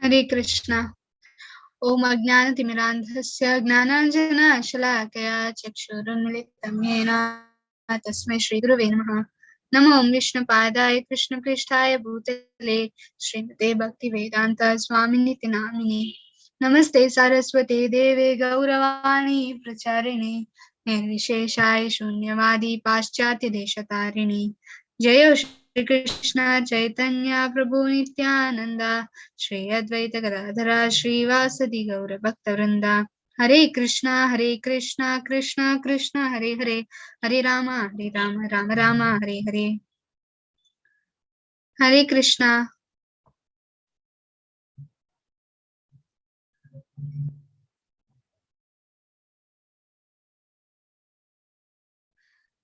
हरे कृष्णा। ओम अज्ञानतिमिरान्धस्य ज्ञानाञ्जनशलाकया चक्षुरुन्मीलितं येन तस्मै श्रीगुरुवे नमः। नमो विष्णुपादाय कृष्णपृष्ठाय भूतले श्रीमते भक्तिवेदान्त स्वामिनिति नामिने। नमस्ते सारस्वते देवे गौरवाणी प्रचारिणे निर्विशेषाय शून्यवादी पाश्चात्य देशतारिणे। जय श्री कृष्ण चैतन्य प्रभु नित्यानंद श्री अद्वैत गदाधर श्रीवासदि गौर भक्तवृंद। हरे कृष्णा कृष्णा कृष्णा हरे हरे, हरे राम राम राम हरे हरे। हरे कृष्णा।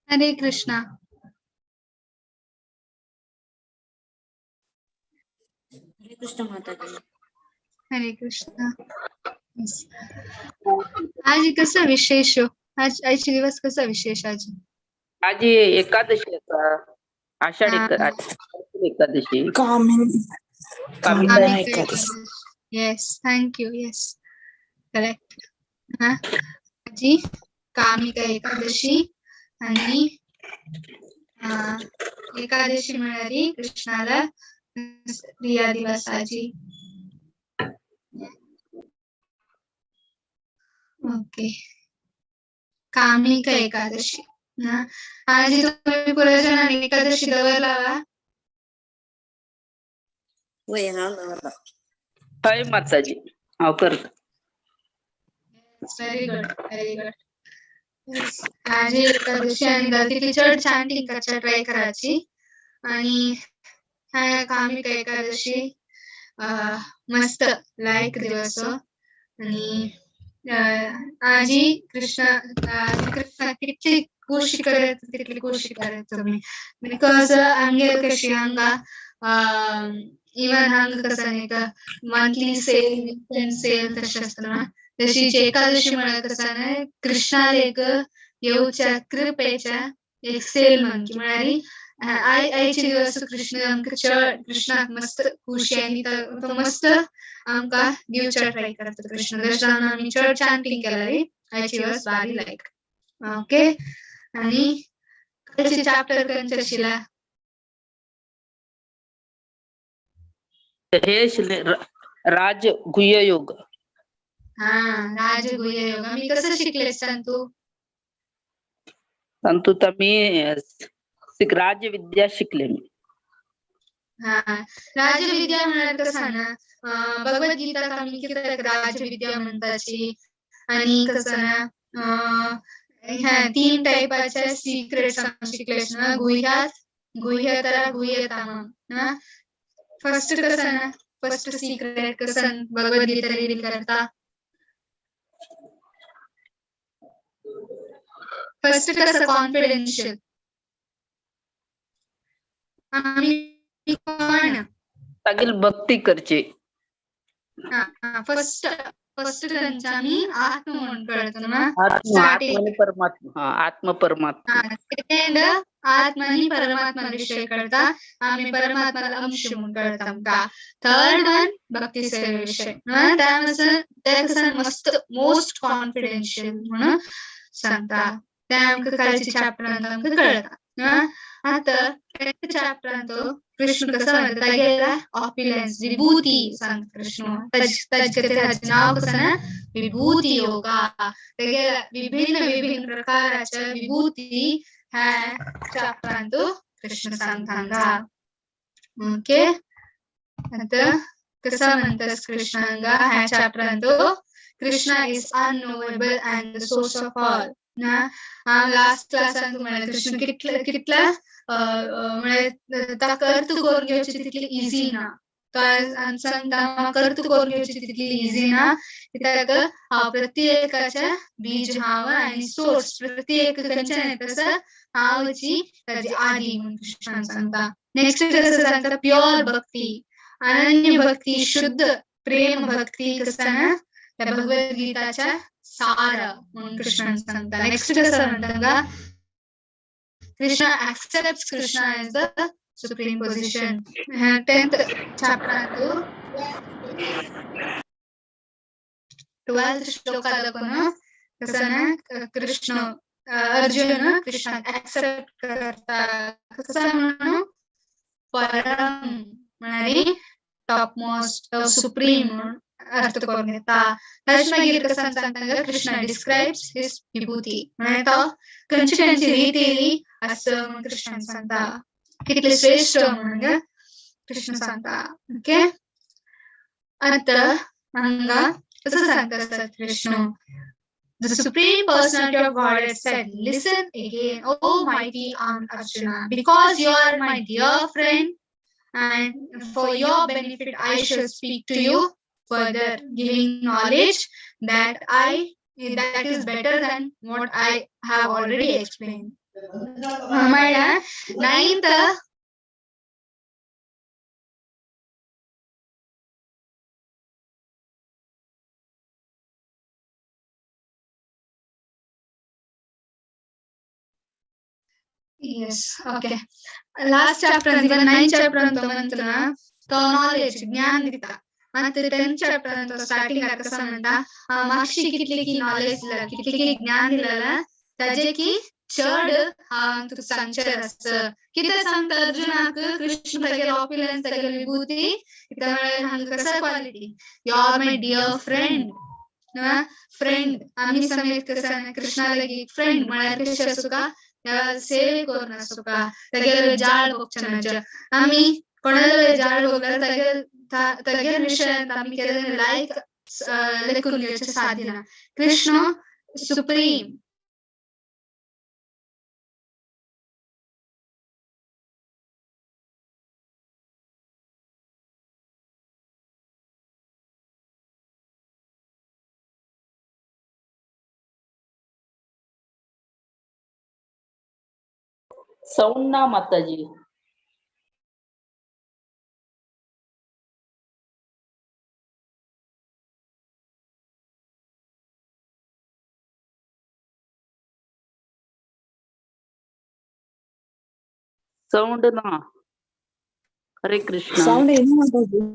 हरे कृष्णा। हरे कृष्ण माता जी। हरे कृष्णा। आज कसा विशेष हो? आज आजचे दिवस कसा विशेष? आज आज एकादशी आसा, Ashadhi Ekadashi. Kamini Ekadashi. Yes, thank you. Yes, correct. हा, आजी कामिका एकादशी आणि एकादशी म्हणाली कृष्णाला प्रिय दिवस आजी। ओके, कामिका एकादशी ना। आजी तुम्ही पुरेजणांनी एकादशी दवरला वा? वय हांव दवरला। हय माताजी, हांव करता। Very good, very good. आजी एकादशी आणि तितली चड चांटिंग करच्या ट्राय करायची। आणि कामिका एकादशी मस्त लायक दिवस हो। आणि आजी कृष्ण कृष्ण कितली खुशी करत तितली खुशी करत तुम्ही, because आमगेर कशी हांगा इवन हांगा कसं न्ही का मंथली सेल वीकेंड सेल तशें आसता ना, तशीच एकादशी म्हळ्यार कसं न्हय कृष्णाक एक येवच्या कृपेच्या एक सेल म्हणकी म्हळ्यार आयचे दिवस कृष्ण आमकां चड कृष्णाक मस्त खुशी आनी तो मस्त आमकां दिवच्या ट्राय करता कृष्ण। तशें आमी चड चांटिंग केला रे आयचे दिवस बारी लायक। ओके, आनी कालचे चॅप्टर खंयचे आशिल्ला? हे आशिल्ले राज गुह्य योग। हा, राजगुह्य योग आमी कसं शिकले सांग तू? तातूंत आमी राजविद्या शिकले मी। हा, राजविद्या म्हळ्यार कसं ना भगवद्गीता आमी कित्याक राजविद्या म्हणटाची आणि कसं ना ह्या तीन टायपाचे सिक्रेट्स आमी शिकले ना, गुह्यात गुह्यतरा गुह्यतम ना। फर्स्ट कसं ना, फर्स्ट सिक्रेट कसं भगवद्गीता रिव्हील करता? फर्स्ट कसं कॉन्फिडेन्शियल आमी कोण तागेली भक्ती करची। फर्स्ट फर्स्ट तांचे आमी आत्म म्हणून कळता ना, आत्म आणि परमात्मा। आत्म परमात्मा। सेकंड आत्मा आणि परमात्मा विषय कळता, आमी परमात्माला अंश म्हणून कळता आमकां। थर्ड वन भक्ती सेवे विषय। त्या कसं मस्त मोस्ट कॉन्फिडेन्शियल म्हणून सांगता, त्या आमकां कालच्या चॅप्टरांत आमकां कळता। आता चॅप्टरांत कृष्ण कसं म्हणटा तागेला ऑप्युलन्स विभूती सांगता कृष्ण। ताजें नांव कसं ना विभूती योगा। तागेला विभिन्न विभिन्न प्रकाराच्या विभूती ह्या चॅप्टरांत कृष्ण सांगता हांगा। ओके, आता कसं म्हणटा कृष्ण हांगा ह्या चॅप्टरांत Krishna is unknowable and the source of all ना। हांव लास्ट क्लासान म्हणलें कृष्ण कितले कितला म्हळ्यार ताका अर्थ करून घेवची तितली इजी ना, तो सांगता म्हाका अर्थ करून घेवची तितली इजी ना, कित्याक हांव प्रत्येकाच्या बीज हांव आनी सोर्स प्रत्येक खंयच्यान येता तसो हांवची ताजी आदी म्हणून कृष्णान सांगता। नेक्स्ट कसं सांगता प्युअर भक्ती, अनन्य भक्ती, शुद्ध प्रेम भक्ती कसं ना त्या भगवद्गीताच्या सार म्हणून कृष्णान सांगता। नेक्स्ट कसं म्हणटा Krishna accepts Krishna as the supreme position. 10th chapter. 12th shloka लागून कसं ना कृष्ण अर्जुन कृष्णाक एक्सेप्ट करता कसं म्हणून परम म्हळ्यार टॉप मोस्ट सुप्रीम म्हणून अर्थ करून घेता. ताचे मागीर कसं सांगता कृष्ण डिस्क्राइब्स his विभूती म्हळ्यार तो खंयची खंयची रीती असं म्हणून कृष्णान सांगता, कितले श्रेष्ठ म्हणून कृष्ण सांगता. ओके, आता हांगा कसं सांगता Krishna, The Supreme Personality of Godhead said, "Listen again, O mighty armed Arjuna, because you are my dear friend, and for your benefit I shall speak to you further, giving knowledge that is better than what I have already explained." म्हळ्यार ninth yes, okay. Last chapter even 9th chapter ಅಂತ ಬಂತನ तो knowledge ज्ञान दिता. ಮತ್ತೆ 10th chapter ಅಂತ starting कसं म्हणता मागशी कितली की नॉलेज दिला, कितली की ज्ञान दिलेला ताजे की चड हांव तुका सांगचें आसा. कितें सांगता अर्जुनाक कृष्ण तागेले ऑप्युलन्स तागेली विभूती कितें म्हळ्यार हांगा कसं quality, you are my dear friend. Friend आमी समेत कसं कृष्णा लागीं फ्रेंड म्हळ्यार कशें आसूं का सेवे करून आसूं का तागेले जाळ भोगचें. आमी कोणाले जाळ भोगल्यार तागेले विशयांत आमी केन्ना लायक लेखून घेवचें सादिना. कृष्ण सुप्रीम. साऊंड ना माताजी. साऊंड ना. हरे कृष्ण. साऊंड येना माताजी.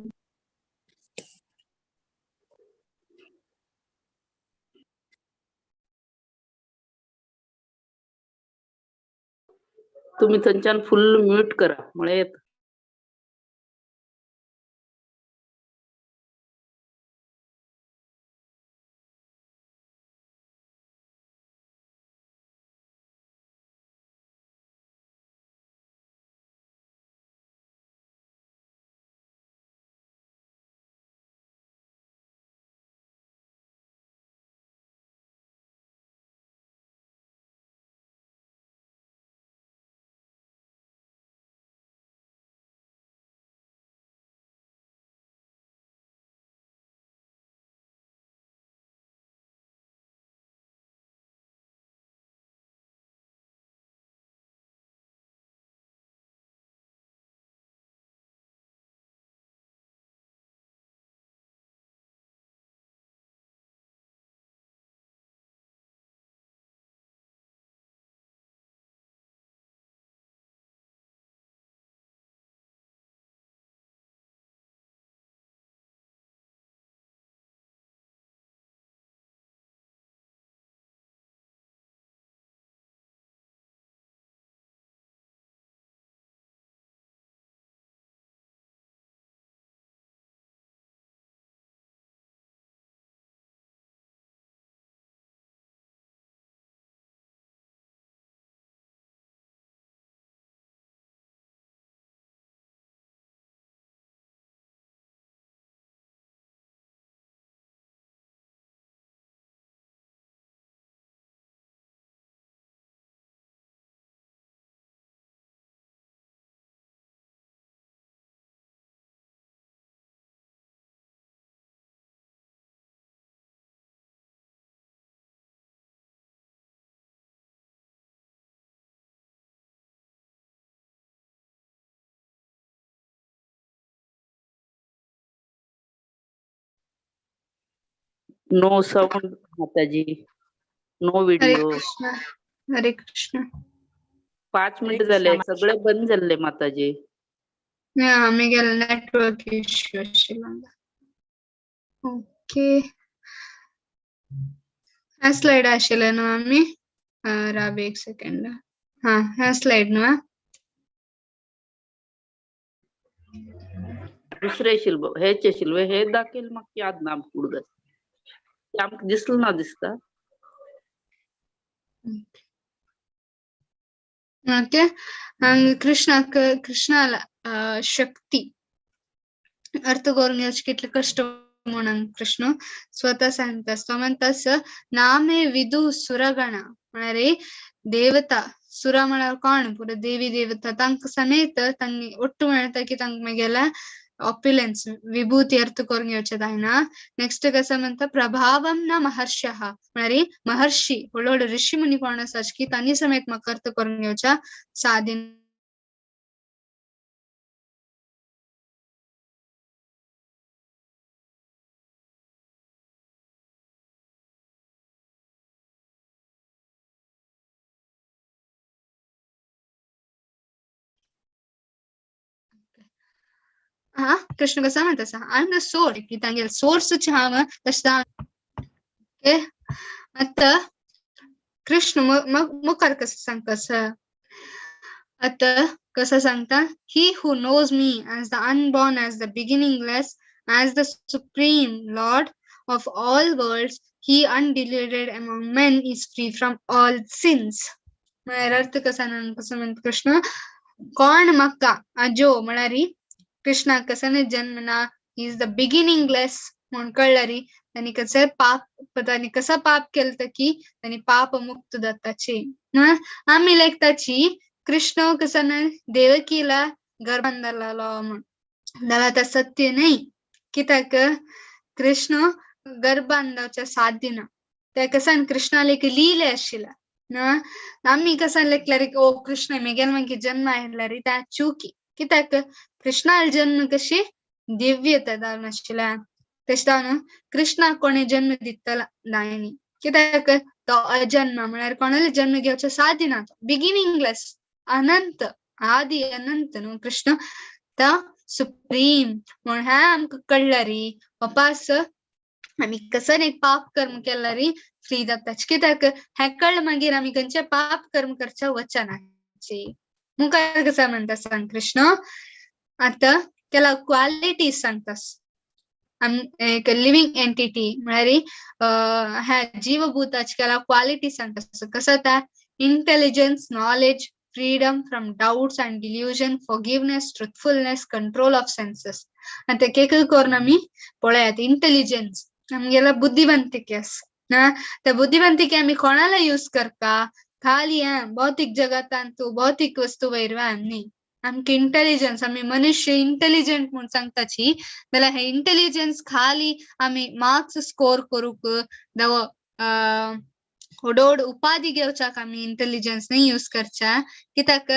तुम्ही थंयच्यान फुल म्यूट करा म्हळ्यार येता. No sound Mataji, no Hare video. Krishna, Hare Krishna. 5 minute झाले, सगळे बंद झाले माताजी. आमी गेले नेटवर्क इश्यू आशिल्लो. ओके, ह्या स्लायड आशिल्ले न्हू आमी. राव एक सेकंड. हा, ह्या स्लायड न्हू. दुसरे शिल्व हेचे शिल्व हे दाखयल म्हाका याद ना आमकां उडगास. ते आमकां दिसलें ना दिसता. ओके, हांगा कृष्णाक कृष्णाला शक्ती अर्थ करून घेवचे कितले कश्ट म्हणून कृष्ण स्वतः सांगता. तो म्हणटा नामे विदु सुरगण म्हळ्यार देवता. सुरा म्हळ्यार कोण? पुरो देवी देवता तांकां समेत तांणी ಒಟ್ಟು म्हणटा की तांकां मागेल्या ऑप्युलन्स विभूती अर्थ करून घेवचे जायना. नेक्स्ट कसं म्हणटा प्रभावम न महर्षः म्हळ्यार महर्षी व्हडले व्हडले ऋषी मुनी कोण आसा की तांणी समेत म्हाका अर्थ करून घेवच्या साधन. हा, कृष्ण कसं म्हणता I am the source की तांगेले सोर्स हांव तशें. ओके, आतां कृष्ण मुखार कसं सांगता. आतां कसं सांगता, he who knows me as the unborn, as the beginningless, as the supreme lord of all worlds, he undeluded among men is free from all sins. म्हळ्यार अर्थ कसा कसं म्हणटा कृष्ण, कोण म्हाका आजो म्हळ्यार कृष्णा कसने जन्म ना, is the beginningless म्हणून कळ्ळरी तांणी कसं पाप तांणी कसं पाप केलं की तांणी पाप मुक्त जाताची. आमी लेखताची कृष्ण कसं देवकीला गर्भान धरलेलो म्हणून, जाल्यार तें सत्य न्हय. कित्याक कृष्ण गर्भान जावचें साध्य ना. ते कसान कृष्णाले एक लीले आशिल्ले. आमी कसान लेखल्यार ओ कृष्ण मेगेल मागीर जन्म आयल्यार त्या चुकी. कित्याक कृष्णाल जन्म कशी दिव्यता जावन आशिल्ल्या. तशें जावन कृष्णाक कोणे जन्म दितला दायनी. कित्याक तो अजन्म म्हळ्यार कोणाले जन्म घेवचो साध्य ना. बिगिनिंगलेस, अनंत, आदी अनंत न्हू कृष्ण, तो सुप्रीम म्हणून हें आमकां कळ्ळरी वापास आमी कसन एक पाप कर्म केल्यारी फ्री जाता. कित्याक हें कळ्ळें मागीर आमी खंयचें पाप कर्म करचें वचनाची. मुखार कसं म्हणटा सांग कृष्ण, आतां केला क्वालिटीज सांगता. एक लिव्हिंग एंटिटी म्हळ्यार ह्या जीवभूताची केला क्वालिटी सांगता. कसं त्या intelligence, knowledge, freedom from doubts and delusion, forgiveness, truthfulness, control of senses. आतां एक एक करून आमी पळयात. इंटेलिजन्स आमगेला बुद्धिवंतिकी आसा. त्या बुद्धिवंतिकी आमी कोणाला यूज करता? खाली भौतिक जगतांतू भौतिक वस्तू वयर न्ही. आमकां इंटेलिजन्स, आमी मनुष्य इंटेलिजंट म्हूण सांगताची जाल्यार हे इंटेलिजन्स खाली आमी मार्क्स स्कोर करूंक जावं व्हड व्हड उपाधी घेवच्याक आमी इंटेलिजन्स न्ही यूज करच्या. कित्याक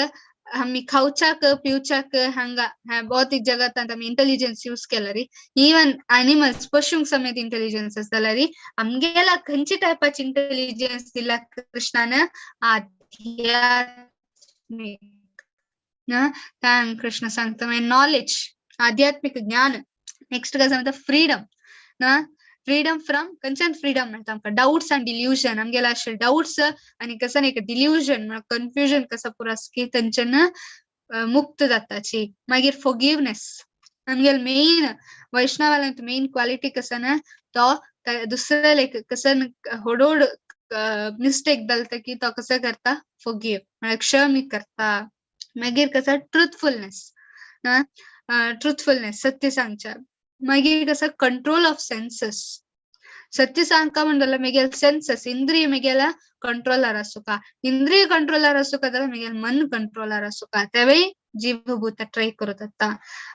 आमी खावच्याक पिवच्याक हांगा ह्या भौतीक जगतांत आमी इंटेलिजन्स यूज केल्यार इवन एनिमल्स पशूंक समेत इंटेलिजन्स आसा जाल्यार आमगेला खंयच्या टायपाची इंटेलिजन्स दिला कृष्णान? आध्यात्मीक. कृष्ण सांगता मागीर नॉलेज, आध्यात्मीक ज्ञान. नेक्स्ट कसं म्हणटा फ्रीडम. फ्रीडम फ्रॉम खंयच्यान फ्रीडम मेळटा आमकां? डाउट्स आनी डिल्युजन. आमगेले अशे डाउट्स आनी कसं एक डिल्युजन कन्फ्युजन कसं पुरो आसा की तेंच्यान मुक्त जाताची. मागीर फॉरगिवनेस, आमगेले मेन वैष्णवाल्यान मेन क्वालिटी कसं ना तो दुसऱ्या एक कसं व्हड व्हड मिस्टेक जाता की तो कसं करता? फॉरगिव म्हळ्यार क्षमी करता. मागीर कसं ट्रुथफुलनेस, ट्रुथफुलनेस सत्य सांगच्या. मागीर कसं कंट्रोल ऑफ सेन्सेस, सत्य सांगका म्हणल्यार मेगेल सेन्सेस इंद्रिय मेगेला कंट्रोलर आसूका. इंद्रिय कंट्रोलर आसूका जाल्यार मेगेल मन कंट्रोलर आसूका. तेवय जीवभूत ट्राय करत आता.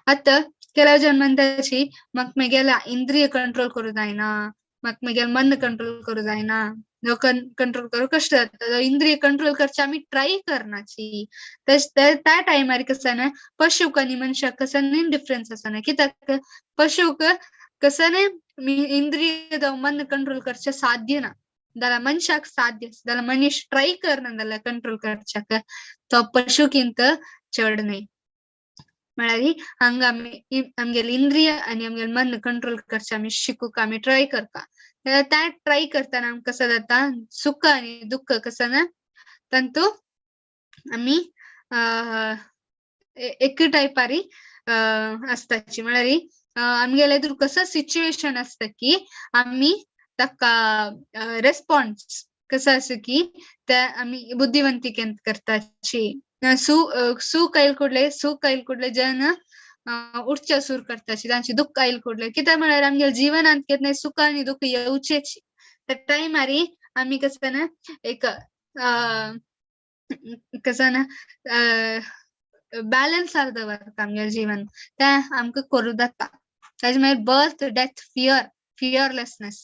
आतां ಕೆಲವು जन म्हणटाची म्हाका मेगेला इंद्रिय कंट्रोल करूं जायना, म्हाका मेगेल मन कंट्रोल करूं जायना. कंट्रोल करूं कशें जाता? इंद्रिय कंट्रोल करचे आमी ट्राय करनाची. त्या टायमार कसं ना पशूक आनी मनशाक कसं न्ही डिफरन्स आसा ना. कित्याक पशूक कसं न्ही इंद्रिय जावं मन कंट्रोल करचें साध्य ना, जाल्यार मनशाक साध्य. जाल्यार मनीस ट्राय करना जाल्यार कंट्रोल करच्याक तो पशुकिंत चड न्ही. म्हळ्यार हांगा आमी आमगेले इंद्रिय आनी आमगेले मन कंट्रोल करचें आमी शिकूंक आमी ट्राय करता. त्या ट्राय करतना आमकां कसो जाता सुख आनी दुःख कसो ना तांतू आमी एक टायपारी आसताची. म्हळ्यार आमगेले एदूर कसो सिच्युएशन आसता की आमी ताका रेस्पॉन्स कसो आसा की ते आमी बुद्धिवंतिकेंत करताची. सुख आयल कुडले सुख आयल कुडले जन उठच्या सूर करताची तांची दुःख आयल कुडले. कित्याक म्हळ्यार आमगेले जिवनांत केन्नाय सुख आनी दुःख येवचेच. त्या टायमारी आमी कसो ना एक कसो ना बॅलन्सार दवरता आमगेलें जीवन तें आमकां करूं जाता. ताजे मागीर बर्थ डेथ फियर फियरलेसनेस.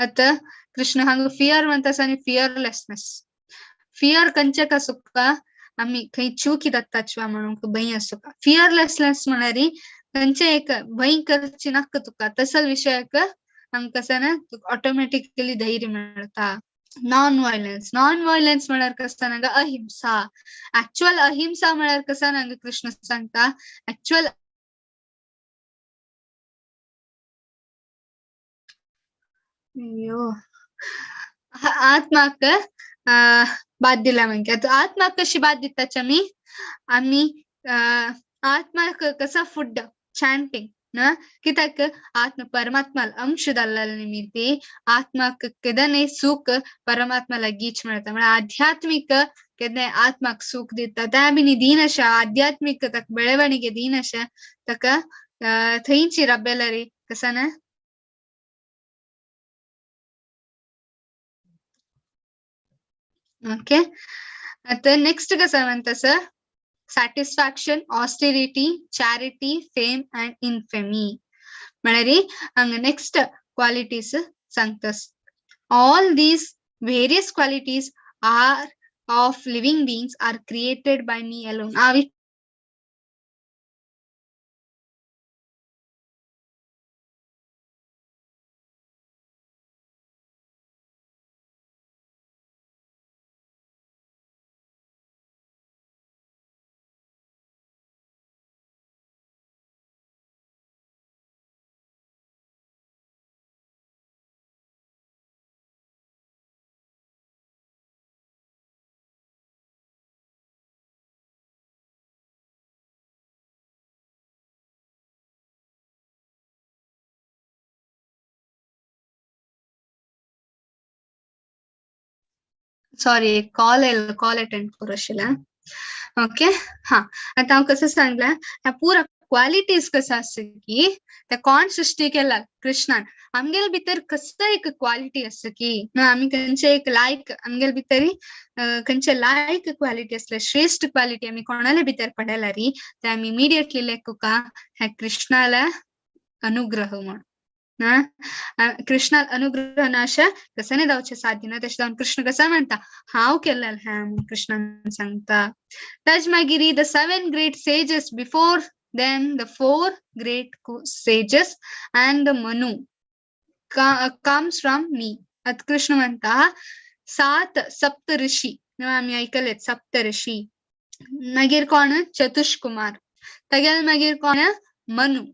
आतां कृष्ण हांगा फियर म्हणटा आनी फियरलेसनेस. फियर खंयचे का सुका आमी खंय चुकी जाता म्हणून भंय आसुका. फियरलेसनेस म्हळ्यार खंयचे एक भंय करची नाका तुका तसल विशयाक आमकां कसो ना तुका ऑटोमॅटिकली धैर्य मेळटा. Non violence. नॉन व्हायलन्स म्हळ्यार कसो ना अहिंसा. एक्चुअल अहिंसा म्हळ्यार कसो ना कृष्ण सांगता एक्चुअल अय्यो आत्माक बाद दिला म्हणजे आतां आत्माक कशी बाद दिताची आमी आमी आत्माक कसो फूड चांटिंग ना कित्याक आत्मा परमात्मा अंश जाल्ल्या निमित्ती आत्माक केदने सुख परमात्मा लागींच मेळटा. म्हळ्यार आध्यात्मीक केन्नाय आत्माक सुख दिता. त्या बी दीनशा आध्यात्मीक ताका ಬೆಳವಣಿಗೆ दीनशा ताका थंयची रब्बेलरी कसो ना ओके. आतां नेक्स्ट कसो म्हणटा sir satisfaction austerity charity fame and infamy. म्हळ्यार हांगा नेक्स्ट क्वालिटीज सांगता. All these various qualities are of living beings are created by me alone. हांव सॉरी कॉल येयलो कॉल अटेंड करूं आशिल्लें. ओके हा आतां हांव कसो सांगलें ह्या पुरा क्वालिटीज कसो आसा की ते कोण सृश्टी केला कृष्णान आमगेले भितर कसो एक क्वालिटी आसा की आमी खंयचे एक लायक आमगेले भितर खंयचे लायक क्वालिटी आसले श्रेष्ठ क्वालिटी आमी कोणाले भितर पडला री ते आमी इमिडिएटली लेखुका ह्या कृष्णाला अनुग्रह म्हण कृष्णाल अनुग्रह अशें कशें जावचें साध्य ना. तशें जावन कृष्ण कसो म्हणटा हांव केल्लें हें म्हूण कृष्णान सांगता. ताजे मागीर the 7 great sages before them the 4 great sages and the Manu comes from me. आतां कृष्ण म्हणटा 7 सप्त ऋषी आमी आयकलें सप्त ऋषी मागीर कोण चतुष्कुमार तागेले मागीर कोण मनु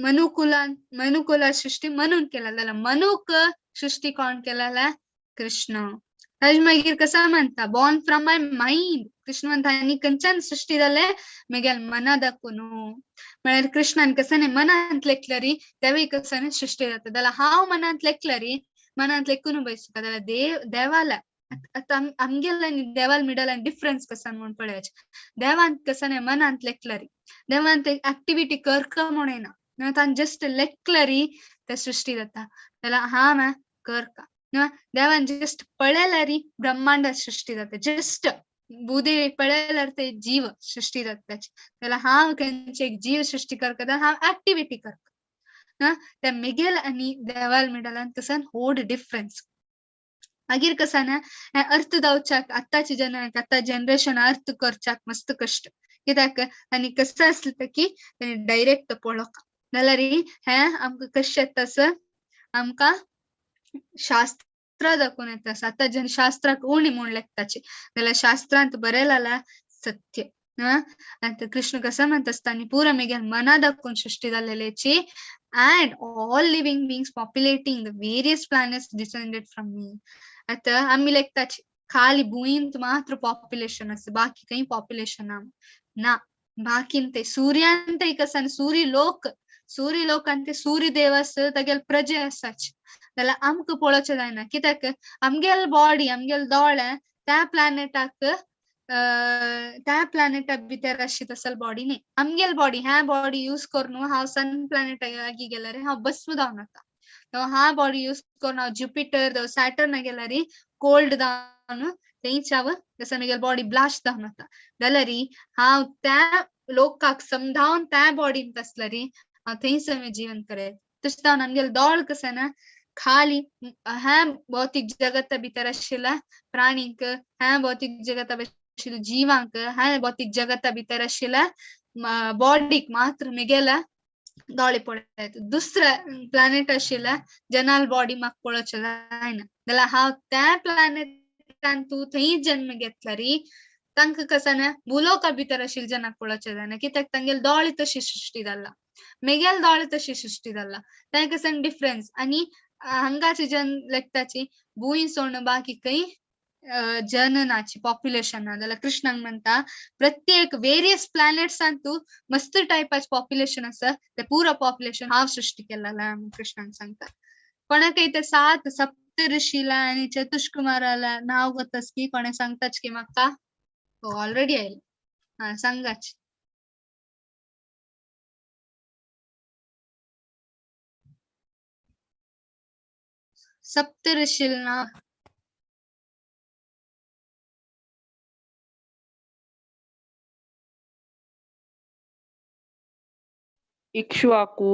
मनुकुलान मनुकुला सृष्टी मनून केला जाल्यार मनुक सृष्टी कोण केला कृष्ण. ताजे मागीर कसो म्हणटा born from my mind. Krishna म्हणटा आनी खंयच्यान सृष्टी जाले मेगेल मना दाखोवन. म्हळ्यार कृष्णान कसो न्ही मनांत लेखल्यारी तेवूय कसो न्ही सृष्टी जाता. जाल्यार हांव मनांत लेखल्यारी मनांत लेखून बयसता जाल्यार देव देवाला आतां आमगेले आनी देवाल मिडल डिफरन्स कसो म्हूण पळयाचें. देवान कसो न्ही मनांत लेखल्यारी देवान ते एक्टिविटी करका म्हूण येना तान जस्ट लेखल्यारी ते सृष्टी जाता. जाल्यार हांव करका देवान जस्ट पळयल्यारी ब्रह्मांड सृष्टी जाता. जस्ट भूदेवी पळयल्यार ते जीव सृष्टी जाता. जाल्यार हांव खंयचे एक जीव सृष्टी करता जाल्यार हांव एक्टिविटी करता. ते मेगेल आनी देवाल मिडलान कसो व्हड डिफरन्स. मागीर कसो ना अर्थ जावच्याक आतांचे जनाक आतां जनरेशन अर्थ करच्याक मस्त कश्ट कित्याक आनी कसो आसलें की डायरेक्ट पळोवंक जाल्यार हें आमकां कशें येता सर आमकां शास्त्र दाखोवन येता. आतां जन शास्त्राक उणी म्हूण लेखताची जाल्यार शास्त्रांत बरयलां सत्य. आतां कृष्ण कसं म्हणता आसता पुरा मेगेल मना दाखोवन सृष्टी जाल्लेची and all living beings populating the various planets descended from me. आतां आमी लेखताची खाली भुंयंत मात्र पॉप्युलेशन आसा, बाकी खंय पॉप्युलेशन ना. बाकीन ते सूर्यांत एक आसा आनी सूर्यलोक, सूर्यलोकांत ते सूर्यदेव आसा, तागेले प्रजे आसाच. जाल्यार आमकां पळोवचें जायना, कित्याक आमगेल बॉडी आमगेल दोळे त्या प्लॅनेटाक त्या प्लॅनेटा भितर आशिल्ली तसल बॉडी न्ही. आमगेल बॉडी ह्या बॉडी यूज करून हांव सन प्लॅनेटा लागीं गेल्यार हांव भस्म जावन वता. हा बॉडी यूज करून हांव ज्युपिटर सॅटर्न गेल्यार कोल्ड जावन थंयच हांव जसो म्हगेली बॉडी ब्लास्ट जावन वता. जाल्यार हांव त्या लोकाक समजावन त्या बॉडींत आसल्यार हांव थंयच हांवें जीवन करे. तशें जावन आमगेले दोळ कशें ना खाली ह्या भौतीक जगता भितर आशिल्ल्या प्राणींक, ह्या भौतीक जगता आशिल्ल्या जिवांक, ह्या भौतीक जगता भितर आशिल्ल्या बॉडीक मात्र म्हगेल्या दोळे पळयता. दुसऱ्या प्लॅनेट आशिल्ल्या जनाल बॉडी म्हाका पळोवचें जायना. जाल्यार हांव त्या प्लॅनेटान तूं थंय जन्म घेतल्यार तांकां कसं ना भुलोका भितर आशिल्ल्या जनाक पळोवचें जायना, कित्याक तांगेले दोळे तशी सृश्टी जाला, मेगेले दोळे तशी सृश्टी जाला. तें कसं डिफरन्स. आनी हांगाची जन लेखताची भूंय सोडून बाकी खंय जन नाची पॉप्युलेशन ना. जाल्यार कृष्णाक म्हणटा प्रत्येक वेरियस प्लॅनेट्सान तूं मस्त टायपाचे पॉप्युलेशन आसा, ते पुरो पॉप्युलेशन हांव सृश्टी केलें कृष्णाक सांगता. कोणाकय ते सात सप्त ऋषीला आनी चतुष्कुमाराला नांव गोतस की कोणें सांगताच की म्हाका ऑलरेडी आयलें. हा सांगाच. सप्त ऋषील नाव इक्ष्वाकू,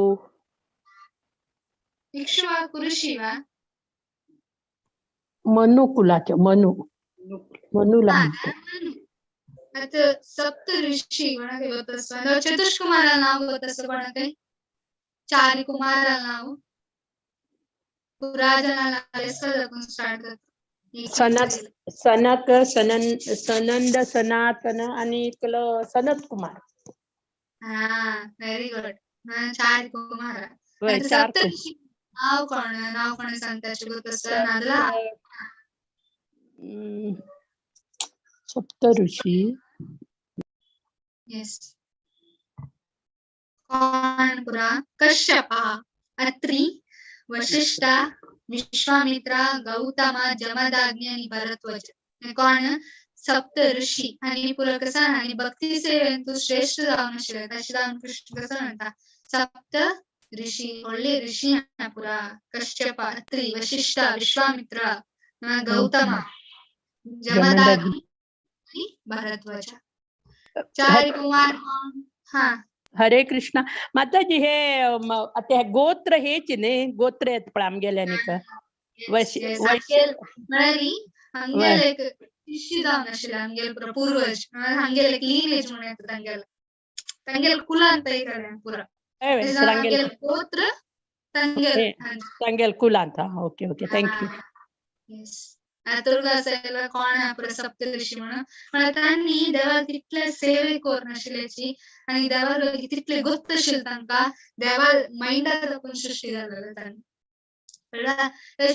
इक्ष्वाकू ऋषी वा मनु कुलाचे, मनु मनुला म्हणतात. आता सप्त ऋषी कोणाक गोत आसा, चतुष्कुमारा नाव गोत आसा कोणाकय, चार कुमारा नाव पुराजना स्टार्ट जाता. सनक सनक सनंद सनातन आणि सनत कुमार. हा व्हेरी गुड. चार कुमार. चार सप्त ऋषी नाव कोण, नाव कोण सांगता गोत आसा नाजाल्यार सप्त ऋषी. येस कोण पुरा कश्यपा, अत्री, वशिष्ठ, विश्वामित्रा, गौतमा, जमदाग्नी आणि भरद्वाज. कोण सप्त ऋषी. आणि पुरा कसं आणि भक्ती सेवेन तू श्रेष्ठ जावन आशिल्ले तशें जावन कृष्ण कसं म्हणटा सप्त ऋषी व्हडले ऋषी पुरा कश्यप, अत्री, वशिष्ठ, विश्वामित्र, गौतमा, जमदाग्नी आणि भरद्वाज. चार कुमार. हा हरे कृष्णा माताजी. हे आता गोत्र हेच न्ही, गोत्र येत पण आमगेल्यानी का म्हळ्यार हांगेले एक शिष्य जावन आशिल्ले आमगेले पूर्वज, हांगेले एक लिनेज म्हणून येता तांगेले, तांगेले कुलांत एक पुरा तांगेले गोत्र तांगेले तांगेले कुलांत. Okay okay thank you. Yes Turga कोण पुरा सप्त ऋषी म्हणून म्हळ्यार तांणी देवाक तितले सेवे करून आशिल्ल्याची आनी देवा तितले गोत्त आशिल्ले तांकां देवा मायंडाक दाखोवन सृश्टी जाल्ले तांणी. कळ्ळें?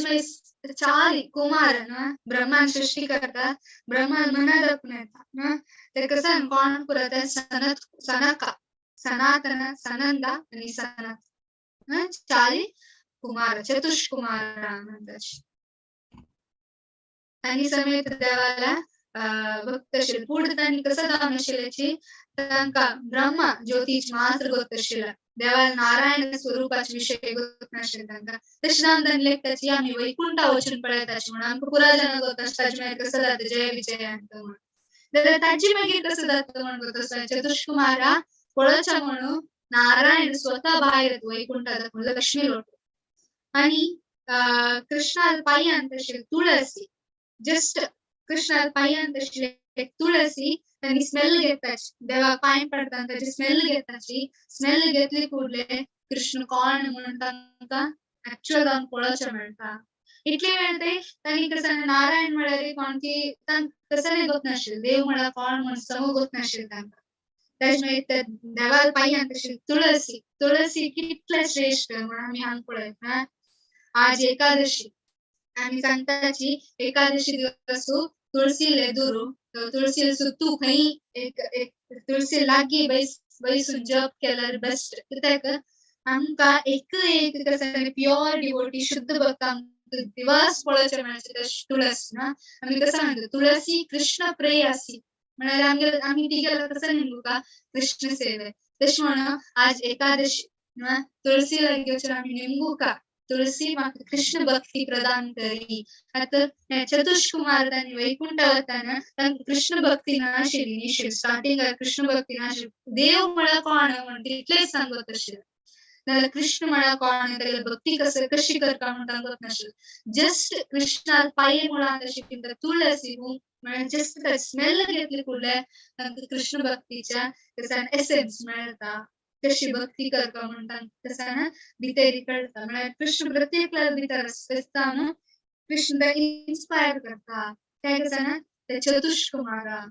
मागीर चार कुमार ना ब्रह्मान सृश्टी करता, ब्रह्मान मना दाखोवन येता ना ते कसं कोण पुरा ते सनत सनका सनातन सनंदा आनी सनत चारी कुमार चतुष्कुमार म्हणटा. आणि समेत देवाला भक्त आशिल्ले. पूण तांणी कसं जावन आशिल्ल्याची तांकां ब्रह्मा ज्योतीच मात्र गोत आशिल्ले, देवाला नारायण स्वरूपाचे विशय गोत नाशिल्ले तांकां. तशें जावन तांणी लेखताची आमी वैकुंठा वचून पळयताची म्हणून आमकां पुरा जाण गोत आसता ताजे मागीर कसं जाता जय विजय म्हणून. जाल्यार ताजी मागीर कसं जाता म्हणून गोत आसता चतुष्कुमारा पळोवच्या म्हणून नारायण स्वता भायर येता वैकुंठा दाखोवन लक्ष्मी लोट आणि कृष्णा पांयांत आशिल्ली तुळसी, जस्ट कृष्णा पांयांत आशिल्ली तुळसी तांणी स्मेल घेताची, देवाक पांय पडटा ताची स्मेल घेताची. स्मेल घेतली कुडले कृष्ण कोण म्हणून तांकां एक्चुअल जावन पळोवचें मेळटा. इतले वेळ तांणी कसं नारायण म्हळ्यार कोण की तांकां कसं गोत नाशिल्लें, देव म्हळ्यार कोण म्हण समज गोत नाशिल्लें तांकां. ताजे मागीर त्या देवाल पांयान तशी तुळसी, तुळसी कितले श्रेष्ठ म्हणून आमी हांगा पळयता. आज एकादशी आमी सांगताची एकादशी दिवस तुळसी दुरू, तुळसी तूं खंय एक एक तुळसी लागीं बैसून जप केल्यार बेस्ट. कित्याक आमकां एक एक कसं प्युअर डिवोटी शुद्ध भक्त आमकां दिवस पळोवचें मेळचे तुळस ना. आमी कसं म्हणटा तुळसी कृष्ण प्रेयासी म्हळ्यार आमगे आमी ती गेल्यार कसं निमका कृष्ण सेवे. तशें म्हणून आज एकादशी तुळसी लागीं वचून आमी निमगुका तुळसी म्हाका कृष्ण भक्ती प्रदान करी. आतां चतुष्कुमार तांणी वैकुंठ वताना तांकां कृष्ण भक्ती नाशिल्ली, निशील स्टार्टिंगाक कृष्ण भक्ती नाशिल्ली. देव म्हळ्यार कोण म्हण तितलेंच सांगत आशिल्लें, नाल्यार कृष्ण म्हळ्यार कोण तागेली भक्ती कसं कशी करता म्हण तांकां नाशिल्लें. जस्ट कृष्णा पांये मुळांत अशी कितें तुळसी म्हळ्यार जस्ट स्मेल घेतली फुडले तांकां कृष्ण भक्तीच्या एसेन्स मेळटा, कशी भक्ती करता म्हण तांकां तसं भितर कळटा. म्हळ्यार कृष्ण प्रत्येक भितर आसता न्हू, कृष्ण इन्स्पायर करता. ते कसं ते चतुष्कुमारा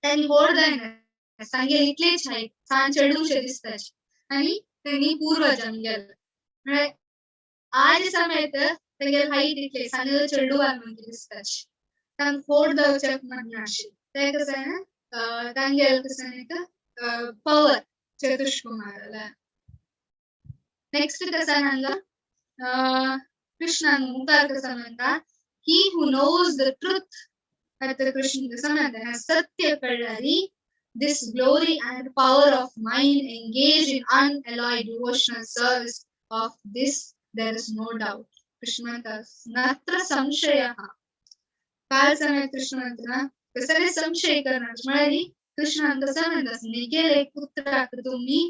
त्यांनी व्हड जायना सांगेल इतलेच हायट सान चेडूशें दिसता आनी तेणी पूर्वजान गेले म्हळ्यार आज समेत तेगेले हायट इतले सांगेल चेडूआन म्हणून दिसता, तांकां फोड जावच्याक म्हणनाशिल्लें. ते कसं तांगेले कसं एक पवर चतुष्कुमाराला. नेक्स्ट कसं हांगा कृष्णान मुखार कसं म्हणटा he who knows the truth. आतां कृष्ण कसं म्हणटा सत्य कळ्ळ्यारी this glory and power of mind engaged in unalloyed devotional service, of this there is no doubt. Krishna म्हणटा नत्र संशयः. काल समय कृष्ण म्हणटा कसले संशय करणार म्हळ्यार कृष्णान कसं म्हणटा निगेले पुत्राक तुम्ही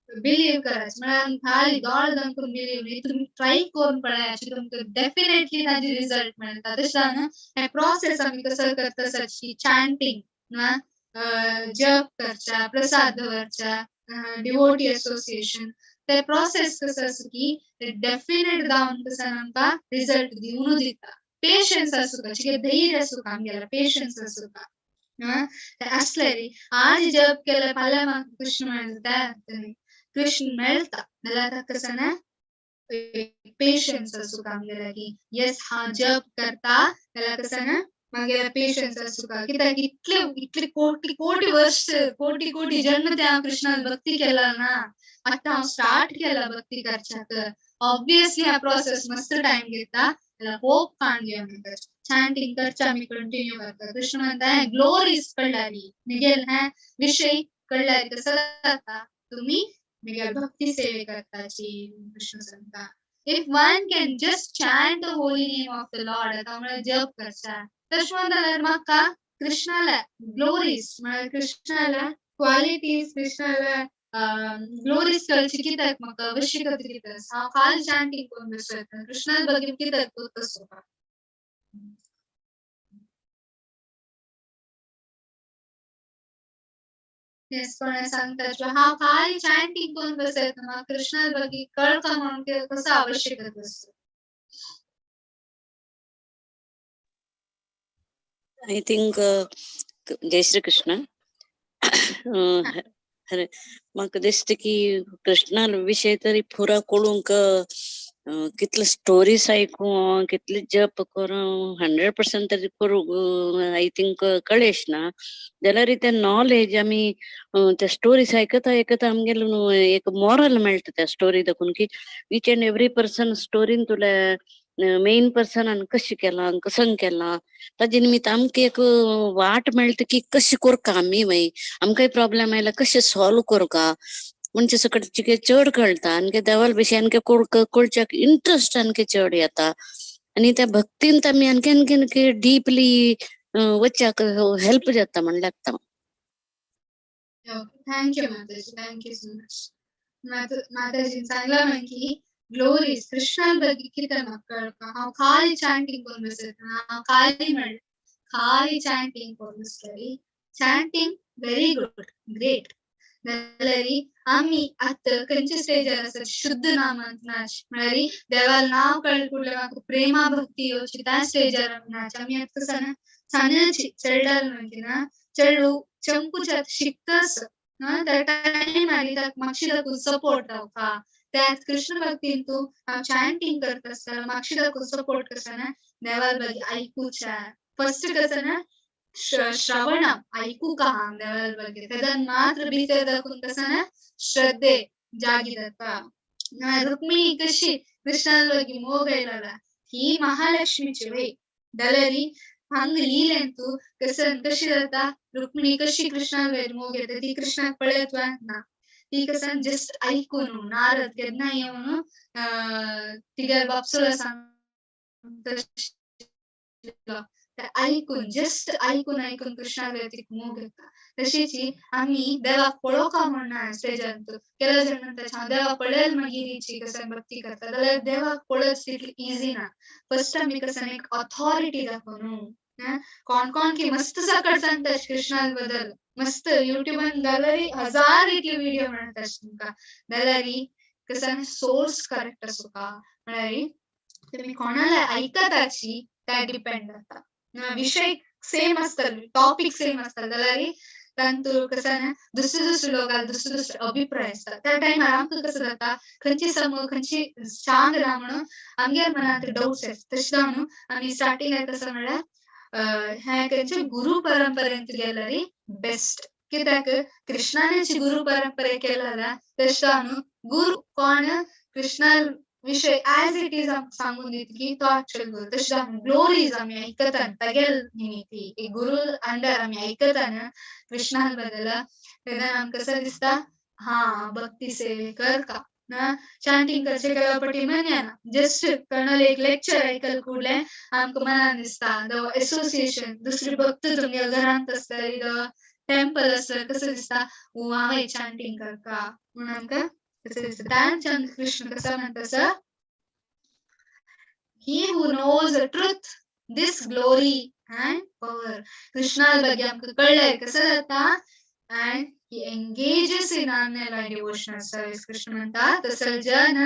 बिलीव करायचे म्हळ्यार खाली दोळ दाखोवन बिलीव न्ही, तुमी ट्राय करून पळयाचे तुमकां डेफिनेटली ताजे रिजल्ट मेळटा. तशें न्हू हे प्रोसेस आमी कसो करता सची चॅन्टिंग ना, जप करच्या, प्रसाद दवरच्या, डिवोटी एसोसिएशन, ते प्रोसेस कसं आसा की डेफिनेट जावन कसं आमकां रिजल्ट दिवनू दिता. पेशन्स आसूंक धैर्य आसूंक आमगेलें, पेशन्स आसूंक असले आज जप केलं फाल्यां म्हाका कृष्ण मेळटा, कृष्ण मेळटा जाल्यार ताका कसं ना पेशन्स आसूंक आमगेलें की येस हांव जप करता जाल्यार कसं ना मागीर पेशन्स आसूंक. कित्याक इतले इतले कोटी कोटी वर्ष कोटी कोटी जन्म ते हांव कृष्णान भक्ती केला ना, आतां हांव स्टार्ट केला भक्ती करच्याक, ऑब्वियसली हा प्रोसेस मस्त टायम घेता, होप काण घेवन चॅन्टिंग करच्या आमी कंटिन्यू करता. कृष्ण म्हणटा ग्लोरीज कळ्ळ्यारी निगेल हें विशय कळ्ळ्यारी कसं जाता तुमी निगेल भक्ती सेवे करताची. कृष्ण सांगता if one can just chant the holy name of the lord, आतां म्हळ्यार जप करच्या. तशें म्हणटा म्हाका कृष्णाला ग्लोरीज म्हळ्यार कृष्णाला क्वालिटीज, कृष्णाला ग्लोरीज कळची कित्याक म्हाका आवश्यकता कित्याक, हांव खाली चॅन्टिंग करून बसता कृष्णा बगीर कित्याक तसो. कोणा सांगता हांव खाली चॅन्टिंग करून बसता म्हाका कृष्णा बगीर कळका म्हणून कसो आवश्यकता आसता. I think जय श्री कृष्ण. म्हाका दिसता की कृष्णा विशय तरी पुरा कळूंक कितले स्टोरीज आयकूं, कितले जप करूं, 100% तरी करूंक I think कळेश ना जाल्यार ते नॉलेज आमी त्या स्टोरीज आयकता आयकता आमगेले एक मॉरल मेळटा त्या स्टोरी दाखोवन की इच एंड एवरी पर्सन स्टोरीन तुला मेन पर्सनान कशें केलां कसं केलां ताजे निमित्त आमकां एक वाट मेळटा की कशें करका आमी मागीर आमकांय प्रॉब्लेम आयल्यार कशें सॉल्व करका म्हणजे सकट चड कळटा आनी देवाल भशेन आणखी कळच्याक इंट्रस्ट आणखी चड येता आनी त्या भक्तीन आमी आणखी आणखी आणखी डीपली वच्याक हेल्प जाता म्हण लागता. Thank you Mataji, thank you so much. माताजी सांगला की ग्लोरीज कृष्णान ಬಗ್ಗೆ कितें म्हाका कळपा, हांव खाली चॅन्टिंग करून बसता, हांव खाली म्हणलें खाली चॅन्टिंग करून बसतली. चॅन्टिंग व्हेरी गुड ग्रेट, जाल्यार आमी आतां खंयच्या स्टेजार आसा शुद्ध नामांत नाच म्हळ्यार देवाल नांव कळ्ळें कुडलें म्हाका प्रेमा भक्ती येवची त्या स्टेजार आमी नाच. आमी आतां कसं सान्याची चेरडाल म्हणकी ना चेडू चंपूच्या शिकतास त्या टायमार ताका मातशी दाखून सपोर्ट जावपा त्यात कृष्ण भक्तीन तूं हांव चॅन्टिंग करता आसतना मातशी दाखून सपोर्ट करतना देवाल बगी आयकुच्या फर्स्ट कसं ना श्रवणम ऐकू का हांव देवाल बगी तेदन मात्र भितर दाखून कसं ना श्रद्धे जागी जाता. रुक्मिणी कशी कृष्णाल बगी मोग आयला ही महालक्ष्मीची वय जाल्यार हांग लिहिलें तूं कसं कशी जाता रुक्मिणी कशी कृष्णाल वयर मोग येता ती कृष्णाक पळयत वा ना ती कसं जस्ट ऐकून नारद केन्ना येवन तिगे बापसुला सांगता ऐकून जस्ट ऐकून ऐकून कृष्णाक तिका मोग येता. तशीच आमी देवाक पळोवका म्हणना स्टेजान केल्या जाण म्हणटा हांव देवाक पळयल मागीर कसं भक्ती करता जाल्यार देवाक पळत तितली इजी ना. फर्स्ट आमी कसं एक ऑथॉरिटी दाखोवन कोण कोण की मस्त सकट सांगता कृष्णा बद्दल मस्त युट्यूबान जाल्यार हजार इतले व्हिडिओ म्हणटा तुमकां जाल्यार कसं सोर्स करेक्ट आसूका म्हळ्यार तुमी कोणाला आयकताची त्या डिपेंड जाता. विषय सेम आसतले टॉपीक सेम आसतले जाल्यार तांतूर कसं ना दुसरे दुसरे लोकांक दुसरे दुसरे अभिप्राय आसता त्या टायमार आमकां कसं जाता खंयची समज खंयची सांग ना म्हणून आमगेर मनांत डाउट्स येता. तशें जावन आमी स्टार्टिंगाक कसं म्हळ्यार हें खंयचे गुरू परंपरेंत गेल्यार बेस्ट कित्याक कृष्णाने गुरू परंपरे केला तशें जावन गुरू कोण कृष्णा विषय एज it is सांगून दिता की तो एक्चुअल गुरू. तशें जावन ग्लोरीज आमी आयकता तागेल निमित्ती गुरू अंडर आमी आयकता कृष्णा बद्दल तेन्ना आमकां कसं दिसता हा भक्ती सेवे कर का ना चॅन्टिंग करचे केल्या पटी मन जस्ट कर्नल एक लेक्चर आयकल कुडलें आमकां मनान दिसता the association दुसरी भक्त तुमगे घरांत आसतली the temple आसतलें कसं दिसता हांव चॅन्टिंग करता म्हणून आमकां कसं दिसता. तांच्यान कृष्ण कसं म्हणटा sir he who knows the truth this glory and power. Krishnal बगी आमकां कळ्ळें कसं जाता and he engages in unalloyed devotional service. Krishna म्हणटा तसल जन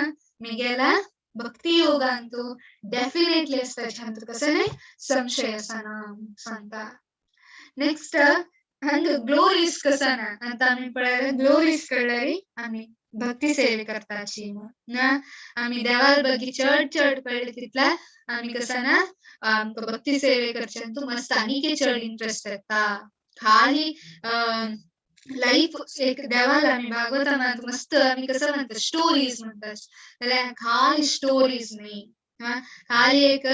मिगेला भक्ती योगांतु डेफिनेटली आसता हातूंत कसं न्ही संशय आसना सांगता. नेक्स्ट हांगा ग्लोरीज कसं ना आतां आमी पळयल्यार ग्लोरीज कळ्ळ्यार आमी भक्ती सेवे करताची ना आमी देवाल बगी चड चड कळ्ळें तितल्या आमी कसं ना आमकां भक्ती सेवे करचें तूं मस्त आनीक चड इंट्रस्ट येता. खाली लाईफ एक देवाला आमी भागवतामांत मस्त आमी कसं म्हणटा स्टोरीज म्हणटा जाल्यार खाली स्टोरीज न्ही खाली एक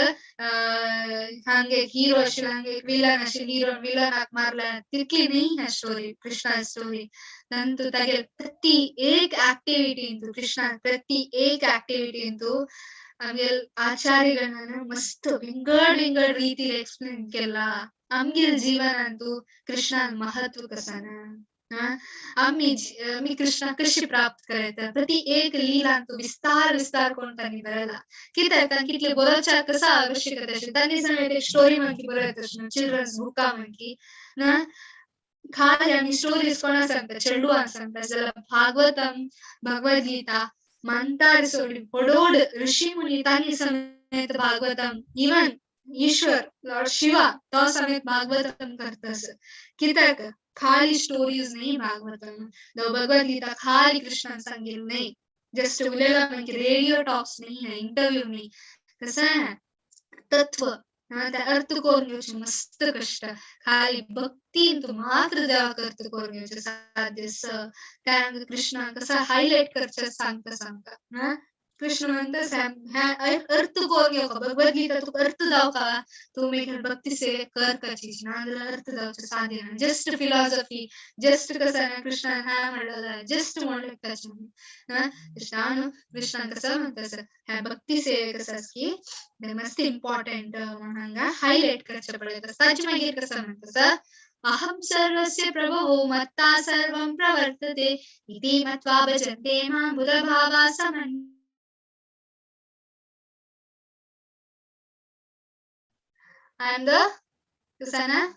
हांगा एक हिरो आशिल्लो हांगा एक विलन आशिल्लो हिरो विलनाक मारला तितली न्ही ह्या स्टोरी कृष्णा स्टोरी. तांतू तागेले प्रति एक ऍक्टिव्हिटींतू कृष्णा प्रति एक ऍक्टिव्हिटींतू आमगेल आचार्यगणान मस्त विंगड विंगड रीतीर एक्सप्लेन केला आमगेल जीवनांतू कृष्णान महत्व कसं ना आमी आमी कृष्णा कशी प्राप्त करायचं प्रति एक लीलांतू विस्तार विस्तार कोण तांणी बरयला कित्याक तांकां कितले बरोवच्या कसा आवश्यकता आशिल्ली तांणी सांगलें स्टोरी म्हणकी बरयता चिल्ड्रन्स बुका म्हणकी ना खाली आमी स्टोरीज कोणा सांगता चेडवांक सांगता जाल्यार भागवतम भगवद्गीता मानतार सोडली पडोड ऋषी मुनी तांणी समेत भागवतम इवन ईश्वर लॉर्ड शिवा तो समेत भागवतम करतस कित्याक खाली स्टोरीज नाही भागवतम भगवद्गीता खाली कृष्णान सांगितलं नाही जस्ट उलयला म्हणजे रेडिओ टॉक्स नाही इंटरव्ह्यू नाही कसं आहे तत्व त्या अर्थ करून घेवचे मस्त कष्ट खाली भक्तीन तू मात्र देवाक अर्थ करून घेवचे साध्य त्या कृष्णा कसा हायलाइट करचे सांगता सांगता कृष्ण म्हणता अर्थ करून घेवका भगवद्गीता तुका अर्थ जावका तूं मागीर भक्ती सेवे कर काची ना जाल्यार अर्थ जावचे साध्य ना जस्ट फिलॉसॉफी जस्ट कसं कृष्णान ह्या म्हणलें जस्ट म्हणलें ताचें कृष्णान कृष्णान कसं म्हणटा ह्या भक्ती सेवे कसं की मस्त इम्पॉर्टंट म्हणून हांगा हायलाइट करचें पडटा. ताचे मागीर कसं म्हणटा अहं सर्वस्य प्रभवो मत्ता सर्वं प्रवर्तते इति मत्वा भजन्ते मां बुधभावा समन्. I am the Susana,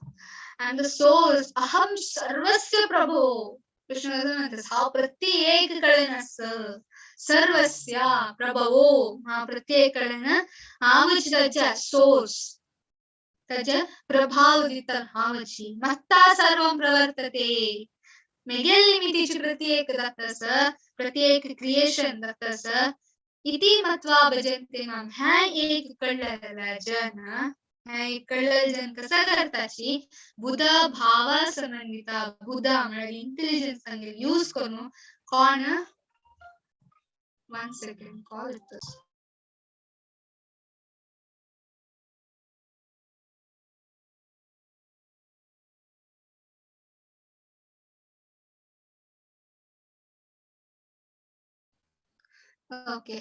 I am the source. Aham sarvasya prabhu. Krishna कसं म्हणतात हांव प्रत्येक कडेन आस सर्वस्या प्रभवो हांव प्रत्येक कडेन हांवच ताच्या सोर्स ताच्या प्रभाव दिता हांवची मत्ता सर्वं प्रवर्तते मेगेल निमितीची प्रत्येक जाता प्रत्येक क्रिएशन जाता इति मत्वा भजन्ते माम. ह्या एक कळलेला जन ह्या एक कळलेले जन कसा करताची बुध भावा संबंधिता बुधा म्हळ्यार इंटेलिजन्स तांगेले यूज करून कोण 1 सेकंड कॉल येता. ओके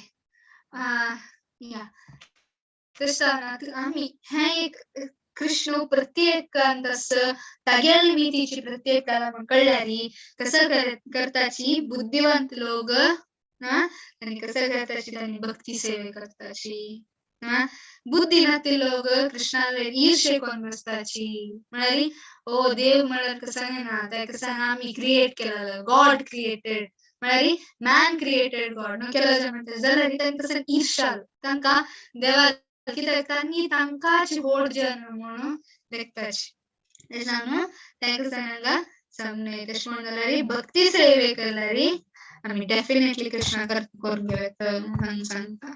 या तशें आमी हें एक कृष्ण प्रत्येकान तसं तागेल मितीची प्रत्येकाला कळ्ळ्यारी कसं करताची बुद्धिवंत लोक आणि कसं करताची त्यांनी भक्ती सेवे करताची. बुद्धी नाते लोक कृष्णाला ईर्षे कोण बसताची म्हळ्यार ओ देव म्हळ्यार कसं ना त्या कसं आमी क्रिएट केलेलं गॉड क्रिएटेड म्हळ्यार मॅन क्रिएटेड गॉड न्हू केलं म्हणटा जाल्यार तांकां कसं ईर्षाल तांकां देवा कित्याक तांणी तांकांच व्हड जन म्हणून देखताची. तशें न्हू तांकां सांगा समजले. तशें म्हणून जाल्यार भक्ती सेवे केल्यार आमी डेफिनेटली कृष्णा करून घेवं म्हणून सांगता.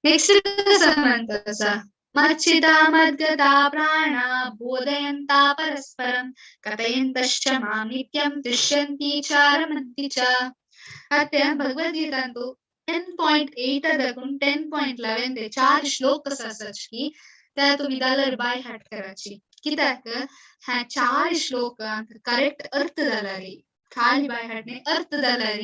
नेक्स्ट कसं म्हणता आसा मच्चिता मद्गता प्राणा बोधयन्ता परस्परं कथयन्तश्च मां नित्यं तुष्यन्ति च रमन्ति च. आतां भगवद्गीतांतु 10.8 दाखून 10.11 ते 4 श्लोक कसा आसात की त्या तुमी जाल्यार बाय हार्ट कराची. कित्याक ह्या 4 श्लोक करेक्ट अर्थ जाल्यार खाली बाय हार्ट न्ही अर्थ जाल्यार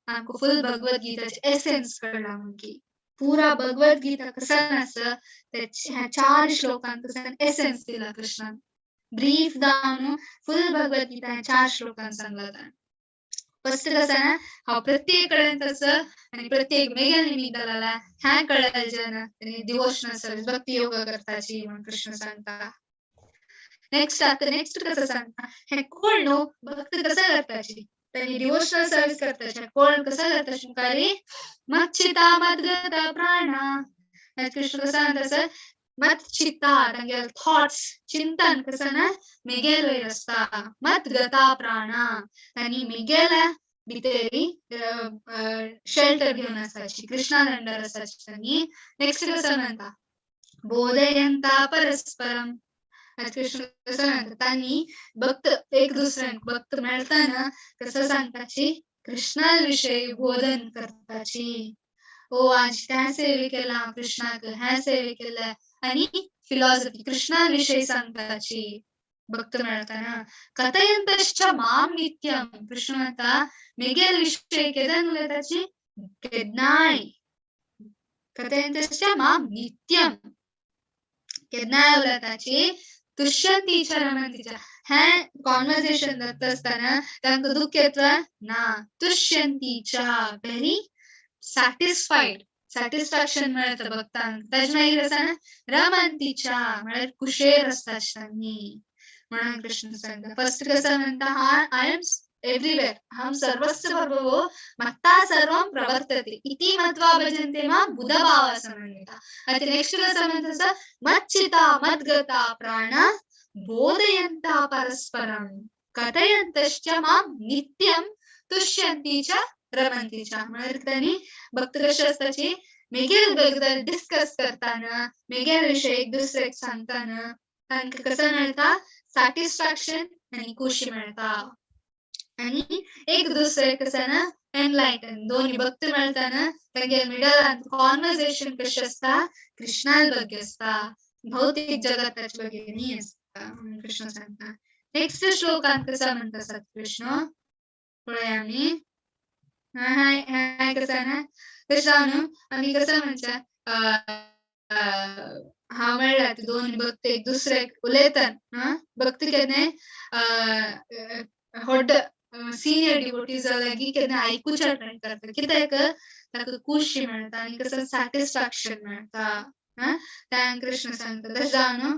आमकां फुल भगवद्गीताचे एसेन्स कळ्ळा म्हणकी पुरा भगवद्गीता कसं आसा ह्या 4 श्लोकांत कसं एसेन्स दिला कृष्णान ब्रीफ जावन फुल भगवद्गीता ह्या 4 श्लोकांत सांगला ताणें. फर्स्ट कसं ना हांव प्रत्येक कडेन तसं आनी प्रत्येक मेगेल निमित्त जाल्या ह्या कळ्ळें जन आनी डिवोशनल सर्विस भक्ती योग करताची म्हणून कृष्ण सांगता. नेक्स्ट आतां नेक्स्ट कसं सांगता हें कोण न्हू भक्त कसं करताची त्यांनी डिवोशनल सर्विस करताची कोण कसं करताची मुखारी मच्चिता मद्गता प्राणा. कृष्ण कसं म्हणता मच्चिता तांगेले थॉट्स चिंतन कसं ना मेगेल वयर आसता मद्गता प्राणा आनी मेगेल्या भितरी शेल्टर घेवन आसाची कृष्णा अंडर आसाची तांणी. नेक्स्ट कसं म्हणता बोधयंता परस्परम. कृष्ण कसं म्हणता तांणी भक्त एक दुसऱ्यांक भक्त मेळताना कसं सांगताची कृष्णा विषयी बोधन करताची. ओ आज त्या सेवे केला कृष्णाक ह्या सेवे केला आणि फिलॉसॉफी कृष्णा विषयी सांगताची भक्त मेळताना. कथयन्तश्च मां नित्यं. कृष्ण म्हणता मेगेल विषय केन्ना उलयताची केन्नाय कथयन्तश्च मां नित्यं केन्नाय उलयताची तुष्यन्ति च रमन्ति च. हें कॉन्वर्सेशन जाता आसतना तांकां दुख्ख येता ना तुष्यन्ति च व्हेरी सॅटिस्फायड सॅटिस्फॅक्शन मेळटा भक्तांक. ताजे मागीर आसा रमन्ति च म्हळ्यार कुशेर आसता तांणी म्हणून कृष्ण सांगता. फर्स्ट कसं म्हणता हा I am everywhere अहं सर्वस्य प्रभवो मत्ता सर्वं प्रवर्तते इति मत्वा भजन्ते मां बुधभाव समन्विता. आतां नेक्स्ट कसं म्हणता मच्चिता मद्गता प्राणा बोधयन्ता परस्परं कथयन्तश्च मां नित्यं तुष्यन्ति च रमन्ति च. म्हळ्यार तांणी भक्त कशे आसताची मेगेल बद्दल डिस्कस करताना मेगेल विशय एक दुसऱ्याक सांगताना तांकां कसं मेळटा सॅटिस्फॅक्शन आनी खुशी मेळटा आनी एक दुसरे कसं ना एनलायटन दोन्ही भक्त मेळताना तांगेले मिडलांत कॉन्वर्सेशन कशें आसता कृष्णाल ಬಗ್ಗೆ आसता भौतिक जगताचे ಬಗ್ಗೆ न्ही आसता म्हणून कृष्ण सांगता. नेक्स्ट श्लोकांत कसं म्हणटा आसात कृष्ण पळया आमी. हाय कसं ना तशें जावन आमी कसं म्हणचे हांव मेळ्ळा दोन भक्त एक दुसऱ्याक उलयतात. भक्त केन्नाय व्हड सिनियर डिवोटीज लागीं केन्ना आयकुच्या ट्राय करता कित्याक ताका खुशी मेळटा आनी कसं सॅटिस्फॅक्शन मेळटा. त्या कृष्ण सांगता तशें जावन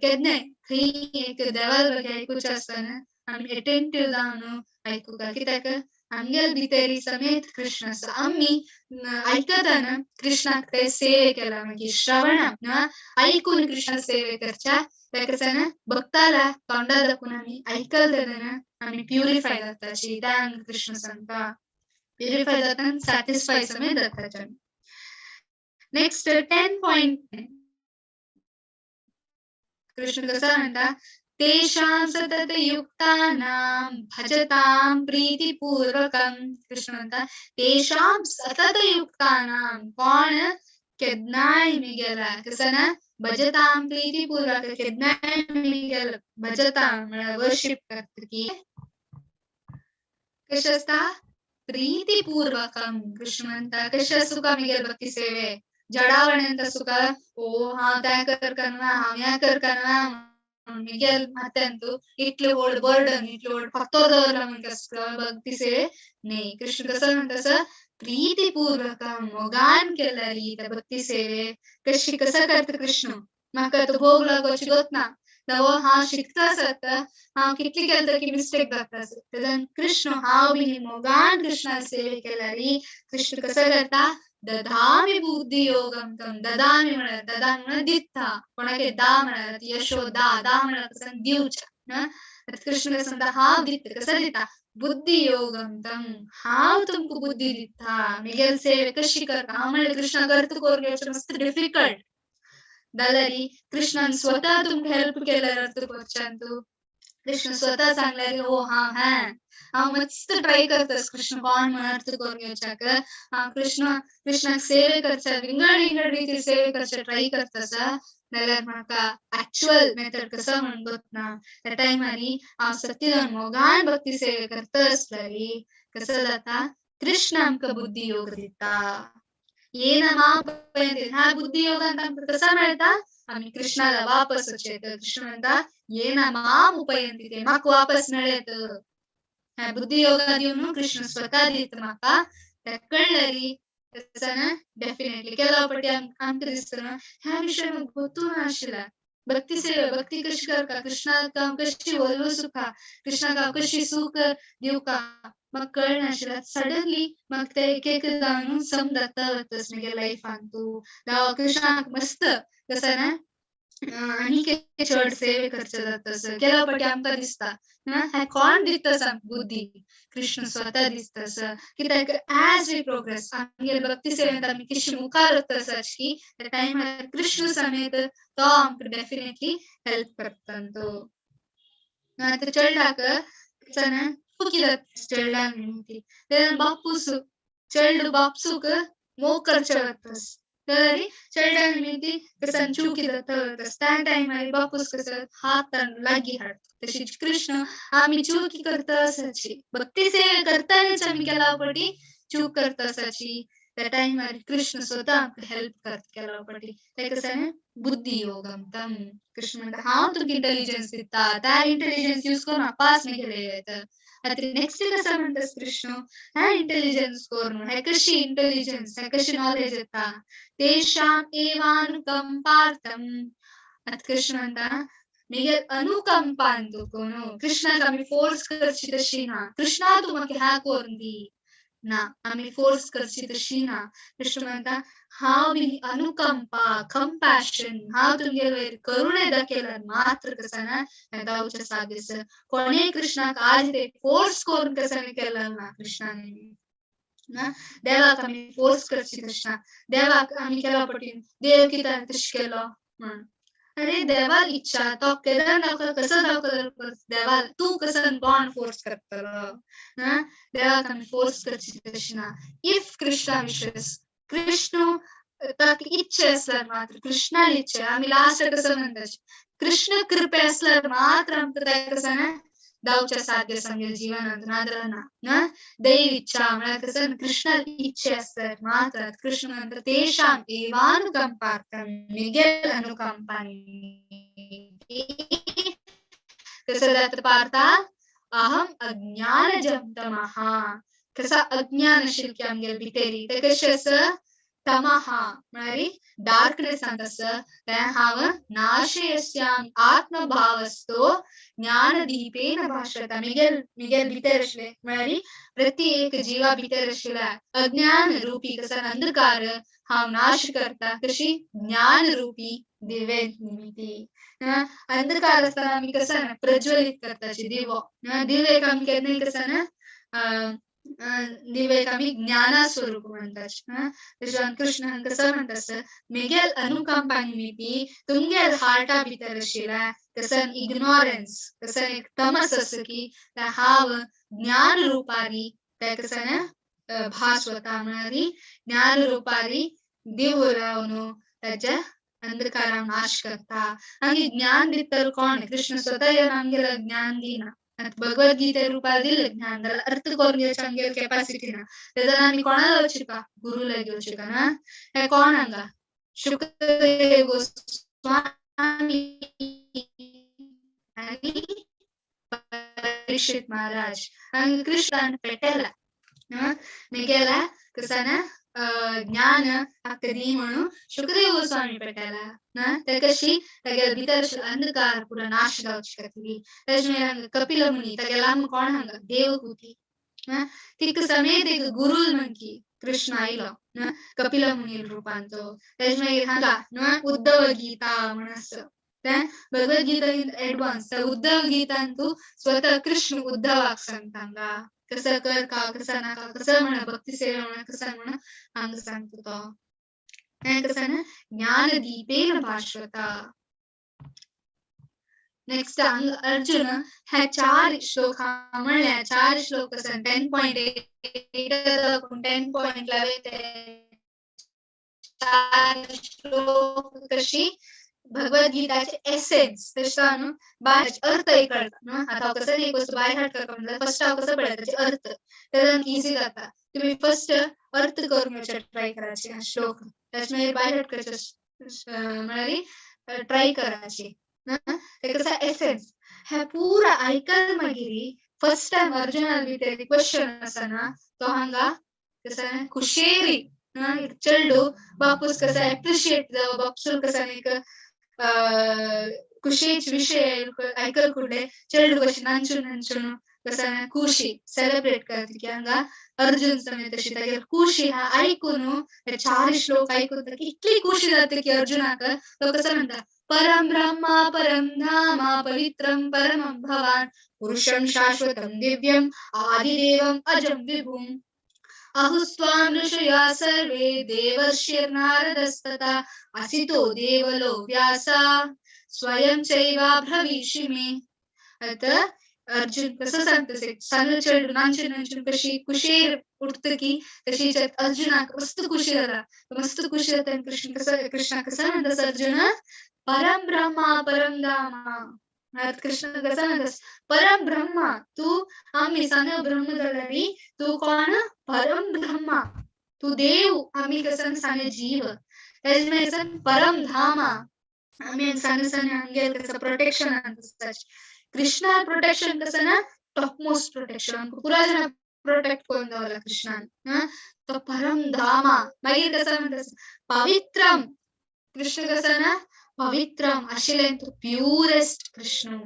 केन्नाय खंय एक देवा ಬಗ್ಗೆ आयकुचें आसतना आमी एटेंटीव जावन आयकुका कित्याक आमगेल भितरी समेत कृष्ण आसा. आमी आयकतना कृष्णाक ते सेवे केला मागीर श्रवणा ऐकून कृष्ण सेवे करच्या तेका भक्ताला तोंडा दाखून आमी आयकल तेन्ना आमी प्युरिफाय जाताची. त्या कृष्ण सांगता प्युरिफाय जाता सॅटिस्फाय समेत जाताची. नेक्स्ट 10 पॉइंट कृष्ण कसा म्हणता तेषां सतत युक्तानां भजतां प्रीतिपूर्वकं. कृष्ण म्हणता तेषां सतत युक्तानां कोण केन्नाय मिगेला कसं ना भजतां प्रीतिपूर्वक केन्नाय मिगेला भजतां म्हळ्यार वर्शिप करता की कशें आसता प्रीतिपूर्वकं. कृष्ण म्हणता कशें आसूं मिगेल भक्ती सेवे जडावण्यांत आसूं का ओ हांव तें करकना हांव हें करकना मिगेल माथ्यांतू इतले व्हड बर्डन इतले व्हड फातर दवरला म्हण कसलो भक्ती सेवे न्ही. कृष्ण कसो म्हणटा तसो प्रीतिपूर्वक मोगान केल्यारी त्या भक्ती सेवे कशी कसो करता कृष्ण. म्हाका तो भोग लागोची गोत ना नवो हांव शिकता आसता हांव कितली केलं की मिस्टेक जाता तेन्ना कृष्ण हांव बी मोगान कृष्णा सेवे केल्यारी कृष्ण कसो करता ददामी बुद्धी योगम तम. ददामी म्हळ्यार ददामी म्हळ्यार दिता कोणाक दा म्हळ्यार यशोदा दा म्हळ्यार कसं दिवच्या. कृष्ण कसं म्हणटा हांव दिता कसं दिता बुद्धी योगम तम हांव तुमकां बुद्धी दिता मिगेल सेवे कशी करता. हांव म्हणल्यार कृष्णा करता करून घेवचें मस्त डिफिकल्ट जाल्यारी कृष्णान स्वतः तुमकां हेल्प केल्यार अर्थ करच्यान तूं कृष्ण स्वतः सांगल्यार ओ हांव हें हांव मस्त ट्राय करतास कृष्ण कोण म्हण अर्थ करून घेवच्याक हांव कृष्ण कृष्णाक सेवे करच्या विंगड विंगड रितीर सेवे करच्या ट्राय करतास जाल्यार म्हाका एक्चुअल मेथड कसो म्हण गोतना त्या टायमारी हांव सत्य मोगान भक्ती सेवे करता आसल्यारी कसो जाता कृष्ण आमकां बुद्धी योग दिता. येन मां ह्या बुद्धी योगान आमकां कसा मेळटा आमी कृष्णाला वापस वचेत. कृष्ण म्हणटा येन मां उपयंती ते म्हाका वापस मेळत. ह्या बुद्धी योगा दिवन कृष्ण स्वतः दिता म्हाका ते कळ्ळरी तसं ना डेफिनेटली केला पटी आमकां दिसता ना ह्या विशय म्हाका गोतू नाशिल्ला. भक्ती सेवा भक्ती कशी करका कृष्णाक हांव कशी वलवू सुखा कृष्णाक हांव कशी सुख दिवका म्हाका कळनाशिल्लें. सडनली म्हाका ते एक एक जावन समजता वतस म्हगे लायफान तूं कृष्णाक मस्त कसं ना आनीक चड सेवे करचे जाता. केला पटी आमकां दिसता हें कोण दिता आमकां बुद्धी कृष्ण स्वतः दिसता. कित्याक एज we progress आमगेले भक्ती सेवेंत आमी कशी मुखार वता की त्या टायमार कृष्ण समेत तो आमकां डेफिनेटली हेल्प करता. तो आतां चेडलाक चुकी जाता चेडलांक न्ही तेन्ना बापूस चेडू बापसूक मोग करचे वतास जाल्यार चेडल्यान न्ही कसं चुकी जाता वतास त्या टायमार बापूस कसो हात लागीं हाडटा. तशीच कृष्ण आमी चुकी करता आसाची भक्ती सेवे करतानाच आमी केला पटी चूक करता आसाची त्या टायमार कृष्ण स्वतः आमकां हेल्प करता केला पटी. ते कसं बुद्धी योगम तम. कृष्ण म्हणटा हांव तुमकां इंटेलिजन्स दिता त्या इंटेलिजन्स यूज करून पास केले येता. आतां नेक्स्ट कसं म्हणटास कृष्ण ह्या इंटेलिजन्स करून हे कशी इंटेलिजन्स हे कशी नॉलेज येता तेषां एवानुकंपार्थम. आतां कृष्ण म्हणटा मिगेल अनुकंपान तूं कोण कृष्णाक आमी फोर्स करची तशी ना. कृष्णा तूं म्हाका ह्या करून दी ना आमी फोर्स करची तशी ना. कृष्ण म्हणटा हांव बी अनुकंपा कंपॅशन हांव तुमगेले वयर करुणे दाखयल्यार मात्र कसं ना जावचें सादीस. कोणें कृष्णाक आज ते फोर्स करून कसं केलं ना कृष्णाने ना. देवाक आमी फोर्स करची तशी ना. देवाक आमी केला पटीन देव कित्याक तशें केलो म्हण अरे देवाक इच्छा तो केन्ना दाखयलो कसो दाखयलो देवाक तूं कसो कोण फोर्स करतलो ना. देवाक आमी फोर्स करची तशी ना. If Krishna wishes Krishna ताका इच्छा आसल्यार मात्र कृष्णाली इच्छा आमी लास्ट कसं म्हणटा कृष्ण कृपे आसल्यार मात्र आमकां तें कसं ना दावच्या साध्य सांगेल जीवनांत नाजाल्यार ना ना. दैव इच्छा म्हळ्यार कसं कृष्णाली इच्छा आसल्यार मात्र. कृष्ण म्हणटा तेषां एवानुकंपार्थम मिगेल अनुकंपानी कसं जाता पार्था अहम अज्ञानजं तमः. कसा अज्ञान आशिल्लें की आमगेले भितरी तें कशें आसा तमहा म्हळ्यार डार्कनेस आसा तें हांव नाशयस्यामि आत्मभावस्तो ज्ञानदीपेन भाश्वता. मिगेल मिगेल भितर आशिल्ले म्हळ्यार प्रति एक जीवा भितर आशिल्ल्या अज्ञान रूपी कसा अंधकार हांव नाश करता कशी ज्ञान रूपी दिवे निमिती. अंधकार आसतना आमी कसं प्रज्वलित करताची दिवो दिवेक आमी केन्नाय कसं ना दिवेक आमी ज्ञाना स्वरूप म्हणतात. तशें कृष्ण कसं म्हणटा मेगेल अनुकंपा निमिती तुमगेल हार्टा भितर आशिल्ल्या कसं इग्नोरन्स कसं एक तमस आसा की हांव ज्ञान रुपारी ते कसं भास वता म्हळ्यार ज्ञान रुपारी दिवो लावन ताच्या अंधकाराक नाश करता. आनी ज्ञान दितलो कोण? कृष्ण स्वतः येवन आमगेलो ज्ञान दिना. भगवद्गीते रुपार दिले ज्ञान जाल्यार अर्थ करून घेवची आमगेली कॅपासिटी ना. तेन्ना आमी कोणाक वचूका? गुरुला घेवचें ना. हे कोण हांगा? शुकदेव गोस्वामी आनी परीक्षित महाराज. हांगा कृष्णान पेटेला मेगेला कसा ना ज्ञान हाका दी म्हणून शुकदेव गोस्वामी पेटेला ना. ते कशी तागेले भितर अंधकार पुरा नाश जावचे खातीर. तेजे मागीर कपिल मुनी तागेला आमकां कोण हांगा? देवहूती. तिका समेत एक गुरु म्हणकी कृष्ण आयलो कपिल मुनी रुपान तो. तेजे मागीर हांगा उद्धव गीता म्हण आसा तें भगवद्गीता एडवान्स. उद्धव गीतान तूं स्वतः कृष्ण उद्धवाक सांगता हांगा कसं कर का कसं नाका कसं म्हणा भक्ती सेवा म्हणा कसं म्हणा हांगा सांगता तो. हें कसं ना ज्ञानदीपेन भाश्वता. नेक्स्ट हांगा अर्जुन हे चार श्लोक म्हणल्या चार श्लोक आसा 10.8 10.11 ते चार श्लोक कशी भगवद्गीताचे एसेन्स तशें न्हू बाय अर्थ एक कळटा न्हू. आतां हांव कसं एक वस्तू बाय हार्ट करपाक म्हणल्यार फर्स्ट हांव कसं पळयता ताचे अर्थ तेन्ना इजी जाता. तुमी फर्स्ट अर्थ करून घेवचे ट्राय करायचे श्लोक ताचे मागीर बाय हार्ट करचे म्हळ्यार ट्राय करायची. ते कसं एसेन्स हे पुरा आयकल मागीर फर्स्ट टायम अर्जुना भितर क्वेश्चन आसा ना तो हांगा कसं खुशेरी चेडू बापूस कसा एप्रिशिएट जावं बापूस कसा एक खुशेच विशय आयकल कुडले चेडू कशी नाचून नाचून कसा खुशी सेलिब्रेट करता की हांगा अर्जुन समेत तशी तागेली खुशी हा आयकून चार श्लोक आयकून ताका इतली खुशी जाता की अर्जुनाक तो कसो म्हणटा परम ब्रह्मा परम धामा पवित्रम परमं भवान पुरुषं शाश्वतं दिव्यम आदिदेवम अजं विभुम अहुस्त्वां ऋषयः सर्वे देवर्षिर्नारदस्तथा असितो देवलो व्यासा स्वयं चैवाब्रवीषि मे. आता अर्जुन कसं सांगता सांगल चेडू नाचून नाचून कशी कुशेर उठत की तशी अर्जुनाक मस्त खुशी जाला मस्त खुशी जाता. कृष्ण कसं कृष्णा कसं म्हणता अर्जुन परम ब्रह्मा परम धामा. कृष्ण कसं म्हणता परम ब्रह्मा तू आमी सांग ब्रह्म जाल्यार तू कोण? परम ब्रह्मा तू देव आमी कसं सांग जीव. तेजे मागीर परम धामा आमी सांग सांग आमगेल कसं प्रोटेक्शन कृष्णा प्रोटेक्शन कसं ना टॉप मोस्ट प्रोटेक्शन पुरा जाण प्रोटेक्ट करून दवरला कृष्णान. तो परम धामा मागीर कसं म्हणता पवित्रम कृष्ण कसं ना पवित्रम आशिल्लें तूं प्युरेस्ट कृष्ण.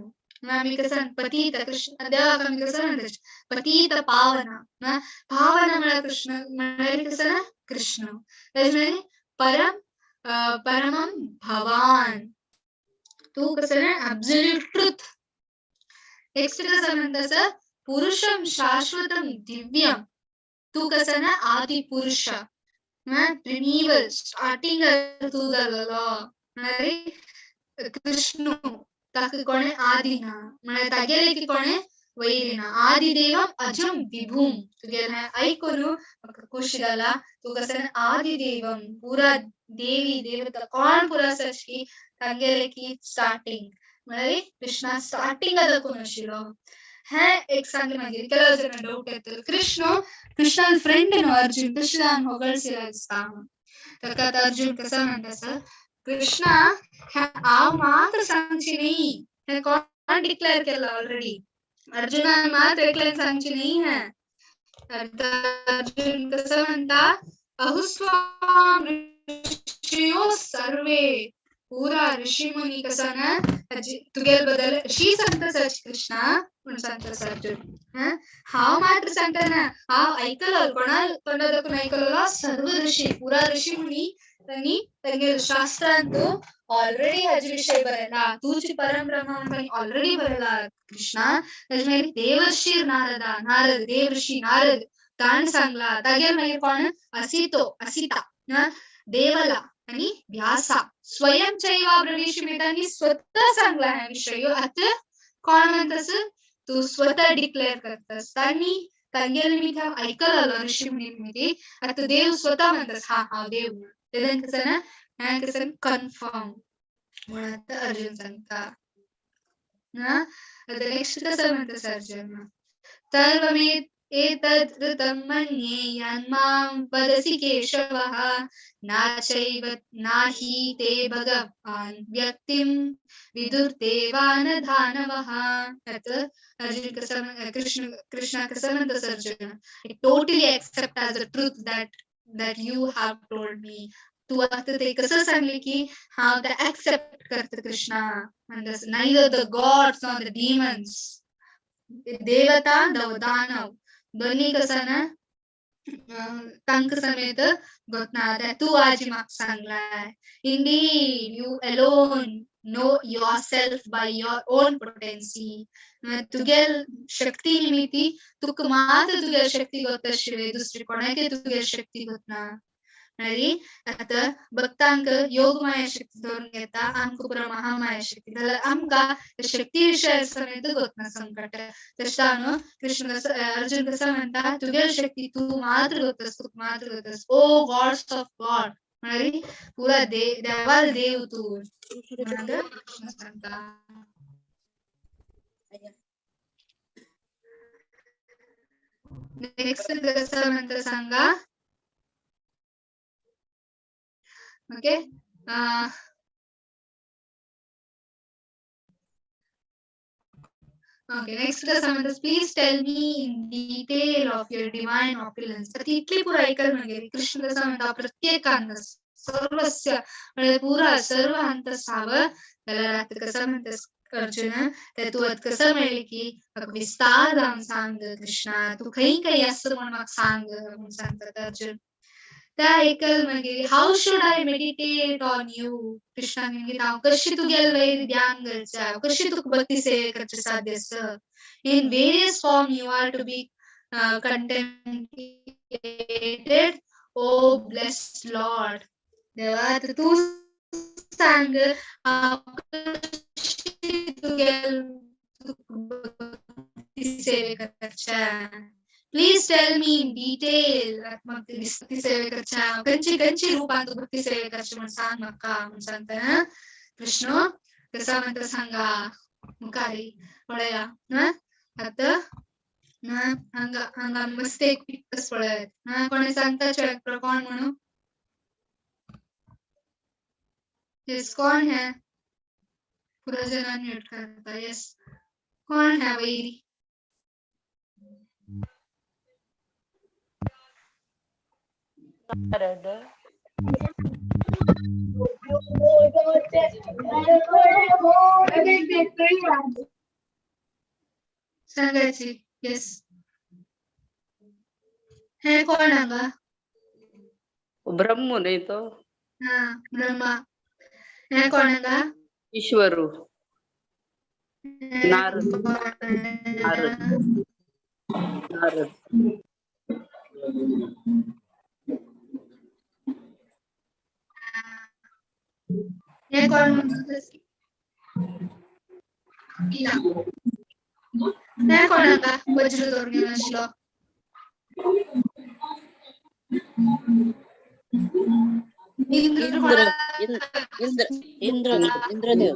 आमी कसं पतीत कृष्ण देवाक आमी कसं म्हणटा पतीत पावना पावना म्हळ्यार कृष्ण म्हळ्यार कसं ना कृष्ण. तेजे मागीर परम परमम भवान तूं कसं ना एब्सोल्यूट ट्रुथ. नेक्स्ट कसं म्हणटा पुरुषम शाश्वतम दिव्यम तूं कसं ना आदि पुरुष प्रिमीवल स्टार्टिंग तूं जालेलो म्हळ्यार कृष्ण ताका कोणें आदि ना म्हळ्यार तागेले की कोणें वैरी ना. आदिदेवम अजम विभूम तुगेलें आयकून म्हाका खुशी जाला तूं कसं आदिदेवम पुरा देवी देवता कोण पुरा आसा की तागेले की स्टार्टिंग म्हळ्यार कृष्णा स्टार्टिंग दाखोवन आशिल्लो. हें एक सांगलें मागीर केला जाण डावट येतलो कृष्ण कृष्णान फ्रेंड न्हू अर्जुन कृष्णान होगळशिला दिसता ताका आतां अर्जुन कसो म्हणटा आसा कृष्णा हांव मात्र सांगची न्ही हें कोण डिक्लेअर केला ऑलरेडी अर्जुनान मात्र एकल्यान सांगची न्ही हें. अर्जुन कसो म्हणटा अहुस्वाम ऋषियो सर्वे पुरा ऋषी मुनी कसं ना तुगेल बदल शी सांगता कृष्णा म्हणून सांगता अर्जुन. हांव मात्र सांगता ना, हांव ऐकलो कोणा तोंडा दाखून ऐकलो सर्व ऋषी पुरा ऋषी मुनी त्यांनी तांगेल शास्त्रांत ऑलरेडी हाजे विषय बरयला, तुझी परमब्रह्म म्हणून तांणी ऑलरेडी बरयला कृष्णा. ताजे मागीर देवर्षी नारदा, नारद देवर्षी नारद ताणें सांगला. तागेर मागीर कोण असितो असिता देवला आणि व्यासा स्वयं चैवा ब्रवीषि, त्यांनी स्वतः सांगला ह्या विषय. आता कोण म्हणतस तू स्वतः डिक्लेअर करतस, त्यांनी तांगेल मी त्या ऐकलं ऋषी मुनी. आता देव स्वतः म्हणतस हा हा देव म्हणून. तेन्ना कसं ना ह्या कसं कन्फर्म म्हणून आता अर्जुन सांगता. आता नेक्स्ट कसं म्हणतस अर्जुन, सर्वमेत एतद् ऋतं मन्ये यन्मां वदसि केशवः नाचैव नाहि ते भगवान् व्यक्तिं विदुर्देवान दानवः. अर्जुन कसं कृष्ण कृष्णा कसं म्हणतस Arjun, I totally accept as a truth that that you have told me. तू आता ते कसं सांगले की हांव ते एक्सेप्ट करता कृष्णा म्हणतस. Neither the gods nor the demons, देवता दानव दोन्ही कसं ना तांकां समेत गोतना तू आजी म्हाका सांगलाय. Indeed you alone know yourself by your own potency. तुगेल शक्ती निमित्ती तुका मात्र तुगेल शक्ती गोता शिवाय दुसरी कोणाक तुगेल शक्ती गोतना. मागीर आतां भक्तांक योग माया शक्ती धरून घेता, आमकां पुरो महामाया शक्ती जाल्यार आमकां शक्ती विशय समेत गोतना संकट. तशें न्हू कृष्ण अर्जुन कसं म्हणटा तुगेल शक्ती तूं मात्र गोतस, तुका मात्र गोतस. ओ गॉड्स ऑफ गॉड म्हळ्यार पुरा देवाल देव तूं म्हणून कृष्ण सांगता. नेक्स्ट कसं म्हणता सांगा. ओके ओके नेक्स्ट कसं म्हणतात, please tell me in detail of your divine opulence. तर इतली पुरा ऐकल मागीर कृष्ण कसं म्हणता प्रत्येकान सर्वस्य म्हणजे पुरा सर्व हंत साव जाल्यार आतां कसं म्हणता अर्जुन, तर तूं आतां कसं मेळ्ळें की म्हाका विस्तार जावन सांग कृष्णा, तूं खंय खंय आसा म्हूण म्हाका सांग म्हूण सांगतात अर्जुन. त्या ऐकल मागीर how should I meditate on you Krishna मागीर हांव कशी तुगेल वयर ध्यान घालचें, कशी तुका भक्ती सेवे करचें साध्य आसा. In various form you are to be contemplated O blessed lord. देवा तूं सांग हांव कशी तुगेल भक्ती सेवे करचें. Please tell me in detail भक्ती सेवे करच्या खंयची खंयची रुपान तूं भक्ती सेवे करची म्हूण सांग म्हाका म्हूण सांगता कृष्ण. कसा म्हणटा सांगा मुखार पळया. आतां हांगा हांगा मस्त एक पिक्चर्स पळयात. कोणें सांगता चॅप्टर कोण म्हणून? येस कोण हे पुरा जणां म्यूट करता. येस कोण हे वयरी? सांगायची. येस हे कोण हांगा? ब्रह्म न्हय तो? हा ब्रह्मा. हे कोण हांगा? ईश्वरू नारद. नारद नारद हे कोण म्हणतात? हे कोण हांगा वज्र दवरून घेवन आशिल्लो? इंद्र. इंद्र इंद्र इंद्रदेव.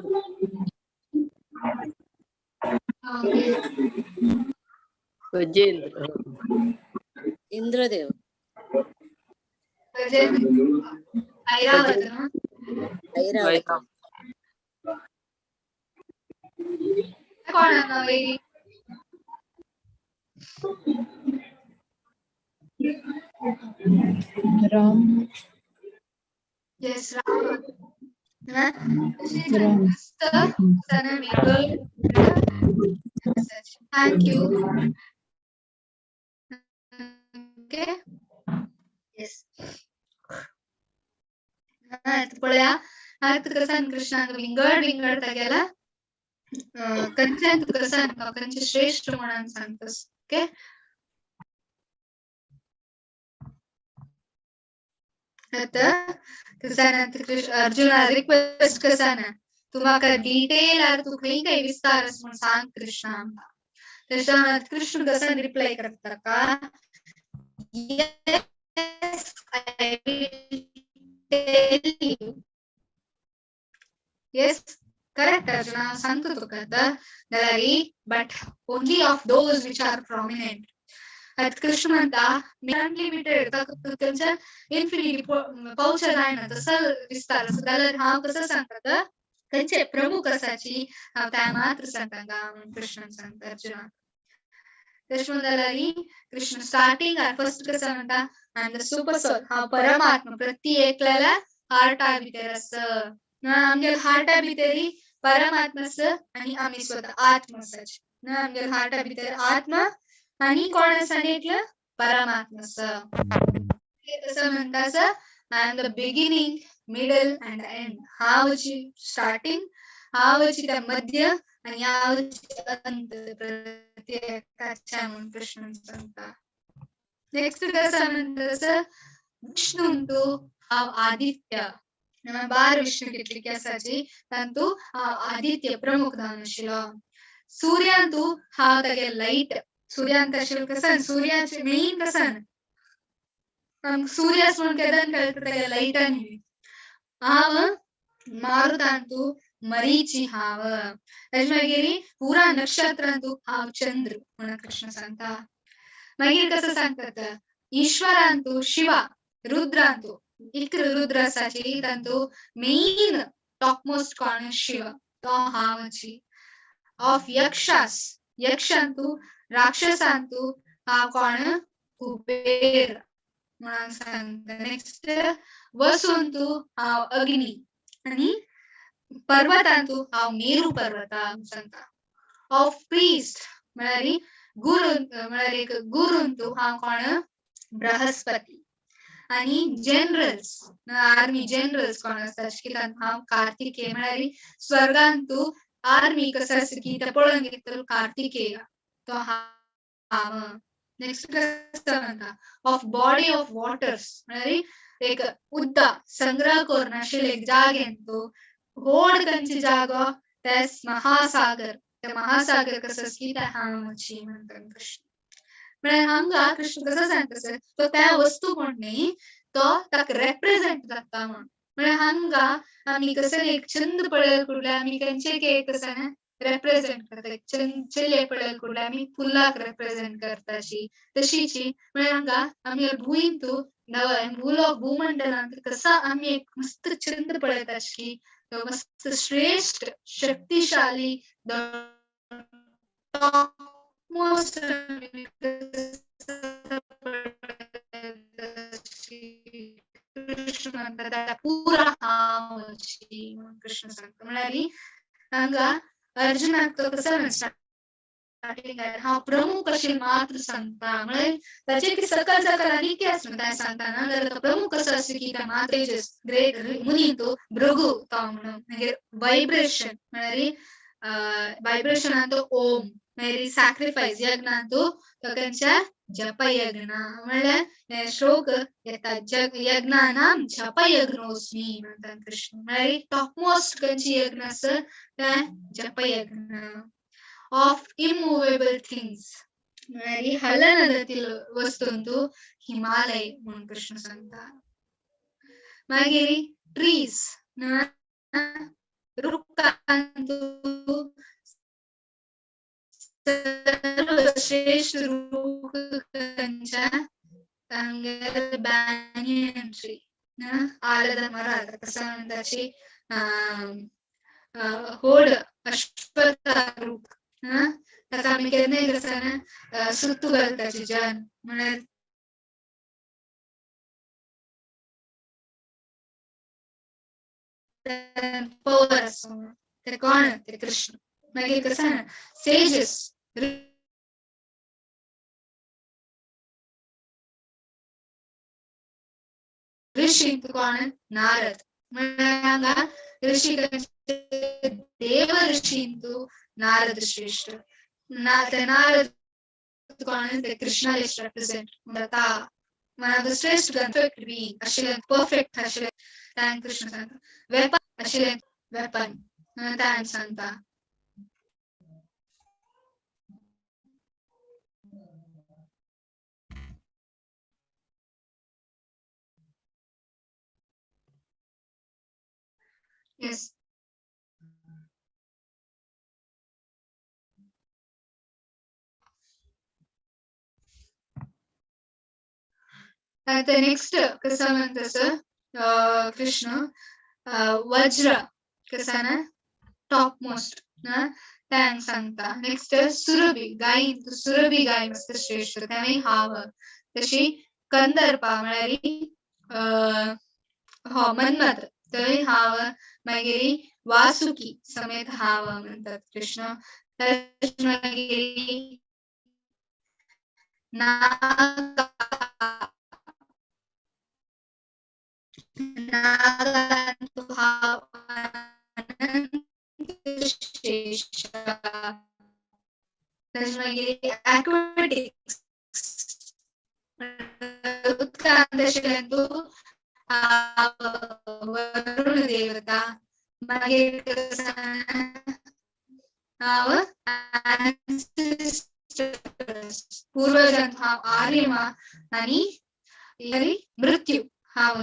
गजेंद्र इंद्रदेव ऐरावत. ऐरावत. कोण हांगा वयरी? Ram. Yes, Ram. Ram. Thank you. Okay. Yes. पळया आतां कसान कृष्णाक विंगड विंगड तागेला कंच्यान कसान कंचे श्रेष्ठ म्हणून सांगतस. ओके. आता कसान कृष्ण अर्जुना रिक्वेस्ट कसान तू म्हाका डिटेल आर तू खंय खंय विस्तार म्हणून सांग कृष्ण आमकां. तशें कृष्ण कसान रिप्लाय करता का, yes I will tell you. Yes, correct Arjuna, सांगतो तुका आतां जाल्यार but only of those which are prominent. आतां कृष्ण म्हणटा अनलिमिटेड तांच्या इन्फिनिटी पावचे जायना तसो विस्तार आसा जाल्यार हांव कसो सांगता खंयचे प्रमुख आसाची हांव त्या मात्र सांगता म्हणून कृष्ण सांगता अर्जुनाक. तशें म्हणून जाल्यार कृष्ण स्टार्टिंग फर्स्ट कसो म्हणटा I am the super soul, हांव परमात्मा प्रति एकल्याला हार्टा भितर आसा. आमगेल्या हार्टा भितरी परमात्मा आसा आनी आमी स्वता आत्मा आसाची. आमगेल्या हार्टा भितर आत्मा आनी कोण आसा आनी एकलो परमात्मा आसा. तसो म्हणटा आसा I am the beginning, middle and end. हांवची starting, हांवची त्या मध्य आनी हांवची अंत प्रत्येकाच्या म्हणून कृष्ण सांगता. नेक्स्ट कसं म्हणटा तसं विष्णू हांव आदित्य. 12 विष्णू कितली आसाची तांतू हांव आदित्य प्रमुख जावन आशिल्लो. सूर्यांतू हांव तागे लायट. सूर्यांत आशिल्लो कसन सूर्याचे मेन कसन सूर्यास म्हणून केदन कळटा तागे लायटान. हांव मारुतांतू मरीची हांव. ताजे मागीर पुरा नक्षत्रांतू हांव चंद्र म्हणून कृष्ण सांगता. मागीर कसं सांगतात ईश्वरांतू शिवा, रुद्रांतू एक रुद्र आसाची तांतू मेन टॉपमोस्ट कोण शिव तो हांवची. ऑफ यक्षास, यक्षांतू राक्षसांतू हांव कोण कुबेर म्हणून सांगता. नेक्स्ट वसुंतू हांव अग्नी आनी पर्वतांतू हांव मेरू पर्वता सांगता. ऑफ प्रीस्ट म्हळ्यार गुरु, म्हळ्यार एक गुरुंतू हांव कोण बृहस्पती. आनी जनरल्स, आर्मी जनरल्स कोण आसता की हांव कार्तिकेय. म्हळ्यार स्वर्गांतू आर्मी कसो आसा की ते पळोवन घेतलो कार्तिकेय तो हांव. नेक्स्ट म्हणटा ऑफ बॉडी ऑफ वॉटर्स म्हळ्यार एक उदक संग्रह करून आशिल्ले एक जागेंतू व्हड खंयची जागो तेच महासागर. ते महासागर कसो की ते हांवची म्हणटा कृष्ण. म्हळ्यार हांगा कृष्ण कसो सांगता सर तो त्या वस्तू म्हण न्ही तो ताका रेप्रेझेंट जाता म्हण. म्हळ्यार हांगा आमी कसं एक चंद्र पळयल कुडल्या आमी खंयचे एक कसं रेप्रेझेंट करता, चले पळयल कुडल्या आमी फुलाक रेप्रेझेंट करता अशी तशीची. म्हळ्यार हांगा आमी भुंयंतू नव भूलोक भूमंडलांत कसा आमी एक मस्त चंद्र पळयता अशी मस्त श्रेष्ठ शक्तिशाली कृष्ण म्हणटा पुरा हांवची म्हणून कृष्ण सांगता. म्हळ्यार हांगा अर्जुनाक तो कसो हांव प्रमुख अशें मात्र सांगता. म्हळ्यार ताचे की सकल सकल आनी कितें आसता तें सांगता ना जाल्यार तो प्रमुख कसो आसा की त्या मात्रेजस ग्रेट मुनी तो भृगु तो म्हणून. मागीर वायब्रेशन म्हळ्यार वायब्रेशनान तो ओम, मागीर सॅक्रिफायस यज्ञांतू तो खंयच्या जपयज्ञ. म्हळ्यार श्लोक येता यज्ञानाम जपयज्ञोस्मी म्हणटा कृष्ण. म्हळ्यार टॉपमोस्ट खंयची यज्ञ आसा तें जपयज्ञ. ऑफ इमुवेबल थिंग्स म्हळ्यार हलनदतील वस्तूंतू हिमालय म्हणून कृष्ण सांगता. मागीर ट्रीज रुखांतू सर्वश्रेष्ठ रूख खंयच्या आमगेले बॅनियन ट्री आलद मर कसं म्हणटाची होड अश्वत्थ रूख ताका आमी केन्नाय कसं सुत्तू घालताची जन म्हळ्यार पवर आसा म्हणून. ते कोण? ते कृष्ण. मागीर कसं ना सेजेस ऋषी कोण? नारद. म्हळ्यार हांगा ऋषी देव ऋषींतु नारद श्रेष्ठ. ते नारद कोण? ते कृष्णाले represent Datta one of the श्रेष्ठ परफेक्ट बीइंग आशिल्ले, परफेक्ट आशिल्ले तांकां कृष्ण सांगता. वेपन आशिल्ले, वेपन तांकां सांगता. Yes. आता नेक्स्ट कसं म्हणतस कृष्ण वज्र कसं ना टॉप मोस्ट ना त्यांग सांगता. नेक्स्ट सुरभी गाय, सुरभी गाय मस्त श्रेष्ठ त्यामुळे हाव. तशी कंदर्पा म्हळ्यार हो मन्मथ थंय हाव. मागीर वासुकी समेत हाव म्हणतात कृष्ण. मागीर नागा हाव श्रेष्ठ. मागीर ॲक्वेटिक्स उदकांत आशिल्ल्यान वरुण देवता. मागीर हांव पूर्वजांत हांव आर्यमा आनी मृत्यू हांव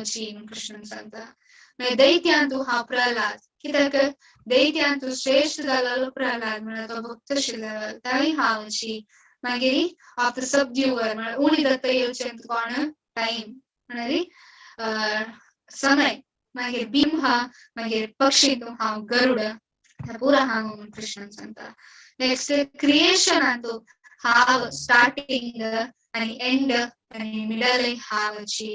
कृष्ण सांगता. मागीर दैत्यांतु हांव प्रल्हाद. कित्याक दैत्यांतु श्रेष्ठ जालेलो प्रल्हाद म्हळ्यार तो भक्त आशिल्लो ताणें हांवची. मागीर ऑफ the सबड्युअर म्हळ्यार उणी दत्त येवचें कोण? टायम म्हळ्यार समय. मागीर भीम हा, मागीर पक्षी हांव गरुड, पुरा हांव म्हणून कृष्ण सांगता. नेक्स्ट क्रिएशनांतु हांव स्टार्टिंग आनी एंड आनी मिडल हांवची.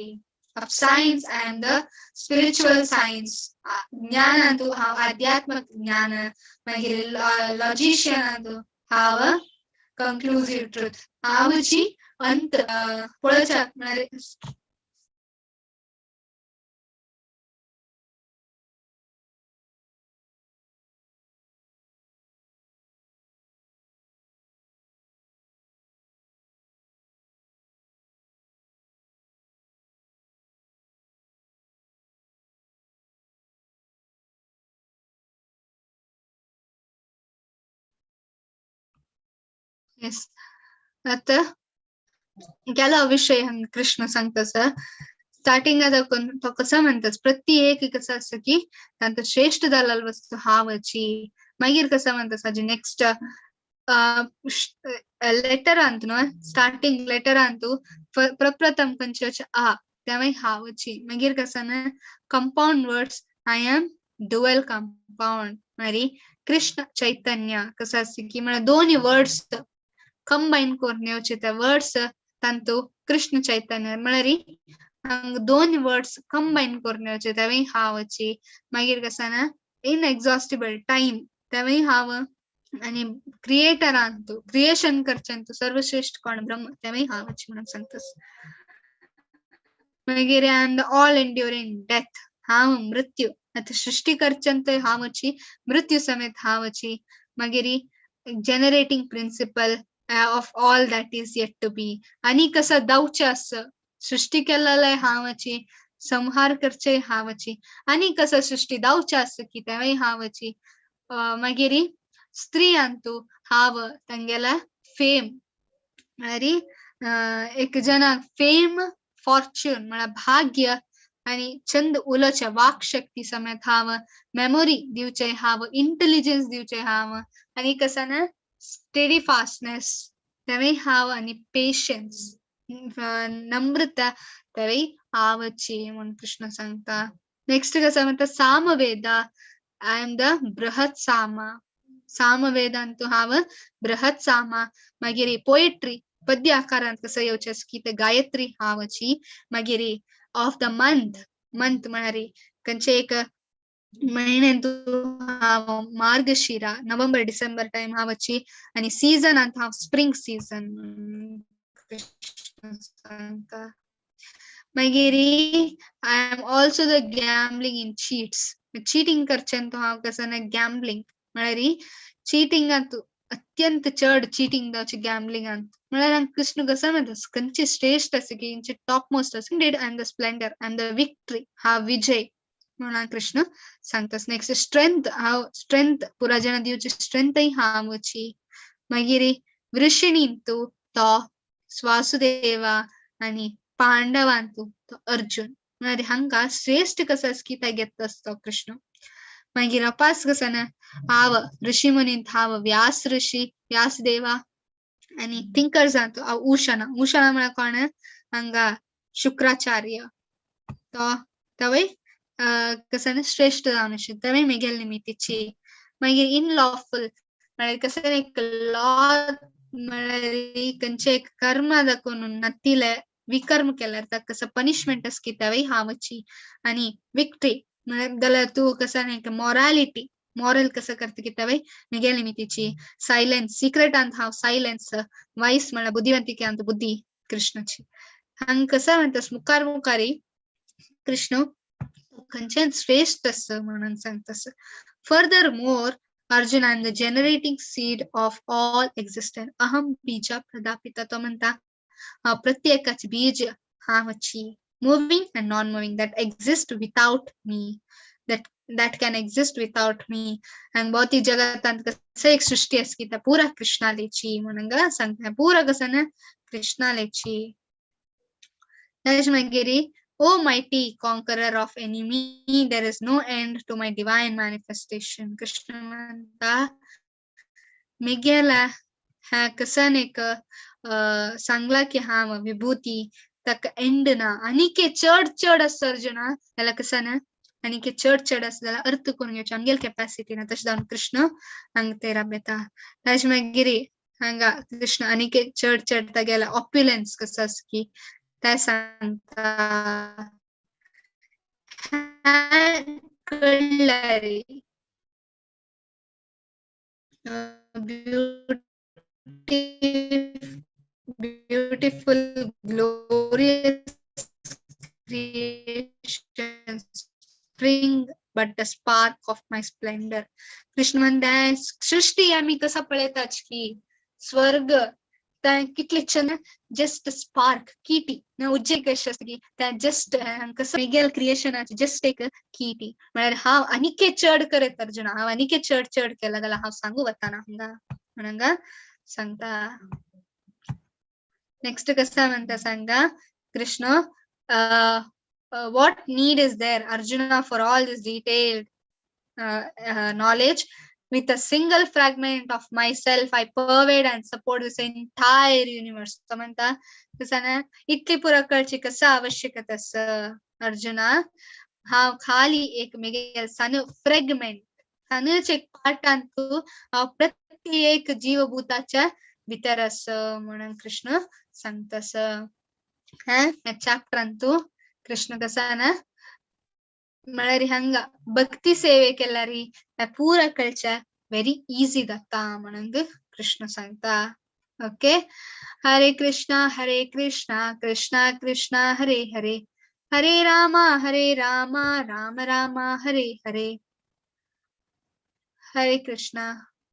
Of science and the spiritual science ज्ञानांतु हांव आध्यात्मक ज्ञान. मागीर लॉजिशियनांतु हांव कंक्लुझिव्ह ट्रुथ हांवची अंत पळोवच्याक म्हळ्यार येस. आता गेलो विषय हांगा कृष्ण सांगता सर. स्टार्टिंग दाखोवन तो कसो म्हणटा प्रत्येक कसं आसा की तांकां श्रेष्ठ जाल्लो वस्तू हांवची. मागीर कसं म्हणटा ताजे नेक्स्ट लेटरांत न्हू स्टार्टिंग लेटरांतू प्रप्रथम खंयचे आ त्यामुळे हांवची. मागीर कसं ना compound words I am dual compound म्हळ्यार कृष्ण चैतन्य कसं आसता की म्हळ्यार दोन वर्ड्स कंबायन करून येवचे ते वर्ड्स तांतू कृष्ण चैतन्य म्हळ्यार हांगा दोन वर्ड्स कंबायन करून येवचे तेवूय हांवची. मागीर कसं ना इनएक्झॉस्टिबल टायम तेवूय हांव. आनी क्रिएटरांतू क्रिएशन करचें तूं सर्वश्रेष्ठ कोण ब्रह्म तेवूय हांवची म्हणून सांगता. मागीर I am the all enduring death हांव मृत्यू. आतां सृष्टी करचें हांवची, मृत्यू समेत हांवची. मागीर generating principle of all that is yet to be. आनी कसं दावचें आसा सृष्टी केल्लें हांवची, संहार करचें हांवची, आनी कसं सृष्टी दावचें आसा की तेवूय हांवची. मागीर स्त्रियांतू हांव तांगेल्या फेम म्हळ्यार एक जनाक फेम फॉर्च्यून म्हळ्यार भाग्य आनी छंद उलोवचें वाकशक्ती समेत हांव, मेमोरी दिवचें हांव, इंटेलिजन्स दिवचें हांव, आनी कसं ना स्टेडी फास्टनेस तेवूय हांव, आनी पेशन्स नम्रता तेवूय हांवची म्हूण कृष्ण सांगता. नेक्स्ट कसं म्हणटा Samaveda I am the Brihat Sama. सामवेदांतू हांव बृहत सामा. मागीर पोएट्री पद्य आकारांत कसं येवचें की ते गायत्री हांवची. मागीर ऑफ the month, month म्हळ्यार खंयचें एक म्हयन्यांतू हांव मार्गशिरा नोव्हेंबर डिसेंबर टायम हांवाची आनी सीजनांत हांव स्प्रिंग सीजन कृष्ण सांगता. मागीर I am also the gambling in cheats. Cheating करचें तो हांव कसं ना गॅम्बलिंग म्हळ्यार चीटिंगांत अत्यंत चड चीटिंग जावची गॅम्बलिंगांत म्हळ्यार कृष्ण कसं म्हणटा खंयची श्रेष्ठ आसा की टॉप मोस्ट आसा did I am the splendour I am the victory हा विजय म्हणून कृष्ण सांगता. नेक्स्ट स्ट्रेंथ हांव स्ट्रेंथ पुरा जना दिवची स्ट्रेंथय हांवची. मागीर वृषिणींतू तो वासुदेवा आनी पांडवांतू तो अर्जुन म्हळ्यार हांकां श्रेष्ठ कसो आसा की ते घेता आसतो कृष्ण. मागीर अपास कसो ना हांव ऋषी मुनींत हांव व्यास ऋषी व्यासदेवा आनी थिंकर्सांत हांव उशना. उशना म्हळ्यार कोण हांगा शुक्राचार्य तो तवय कसं ना श्रेष्ठ जावन आशिल्लो तवय मेगेल निमितीची. मागीर इनलॉफुल म्हळ्यार कसं एक लॉ म्हळ्यार खंयचें एक कर्म दाखोवन नतिले विकर्म केल्यार ताका कसं पनिशमेंट आसा की तवय हांवची. आनी विक्ट्री म्हळ्यार जाल्यार तूं कसं एक मॉरालिटी मॉरल कसं करता की तवय मेगेल निमितीची. सायलेन्स सिक्रेटांत हांव सायलेन्स वायस म्हळ्यार बुद्धिवंतिके बुद्धी कृष्णाची. हांगा कसं म्हणटा मुखार मुखारी कृष्ण खंयचें श्रेष्ठ आसा म्हणून सांगता. Further more Arjun I am the generating seed of all existence अहम बीजा प्रदापिता. तो म्हणटा हांव प्रत्येकाचे बीज हांवची moving and non moving that exist without me that can exist without me. हांगा भौतीक जगतांत कसं एक सृष्टी आसा की पुरा कृष्णालेची म्हणून सांगता. पुरा कसं ना कृष्णालेची. ताजे मागीर O mighty conqueror of enemy, there is no end to my divine manifestation. Krishna म्हणता मेगेला ह्या कसन एक सांगला की हांव विभूती ताका एंड ना आनीक चड चड आसा अर्जुना जाल्यार कसं ना आनीक चड चड आसा जाल्यार अर्थ करून घेवचे आमगेल कॅपॅसिटी ना. तशें जावन कृष्ण हांगा ते राबयता. ताजे मागीर हांगा कृष्ण आनीक चड चड तागेला ऑप्युलन्स कसो आसा की ते सांगता. कळ्ळ्यार beautiful glorious creation spring but the spark of my splendor. Krishna म्हणता सृष्टी आमी कसा पळयताच की स्वर्ग कितले छान जस्ट स्पार्क कीटी ना उज्जे कशें आसता की जस्ट कसं मेगेल क्रिएशनाचे जस्ट एक कीटी म्हळ्यार हांव आनीक चड करत अर्जुना हांव आनीक चड चड केला जाल्यार हांव सांगू वताना हांगा म्हणून सांगता. नेक्स्ट कसं म्हणता सांगा Krishna what need is there Arjuna for all this detailed knowledge? With a single fragment of myself, I pervade and support this entire universe. तो म्हणता कसं ना इतली पुरा कळची कसं आवश्यकता आसा अर्जुना हांव खाली एक मेगेल सान फ्रेगमेंट सानच एक पार्टांतू हांव प्रत्येक जीवभूताच्या भितर आसा म्हणून कृष्ण सांगतास. ह्या चॅप्टरांतू कृष्ण कसं ना म्हळ्यार हांगा भक्ती सेवे केल्यार पुरा कळच्या व्हेरी इजी जाता म्हणून कृष्ण सांगता. ओके हरे कृष्णा कृष्णा कृष्णा हरे हरे हरे रामा राम रामा हरे हरे. हरे कृष्णा.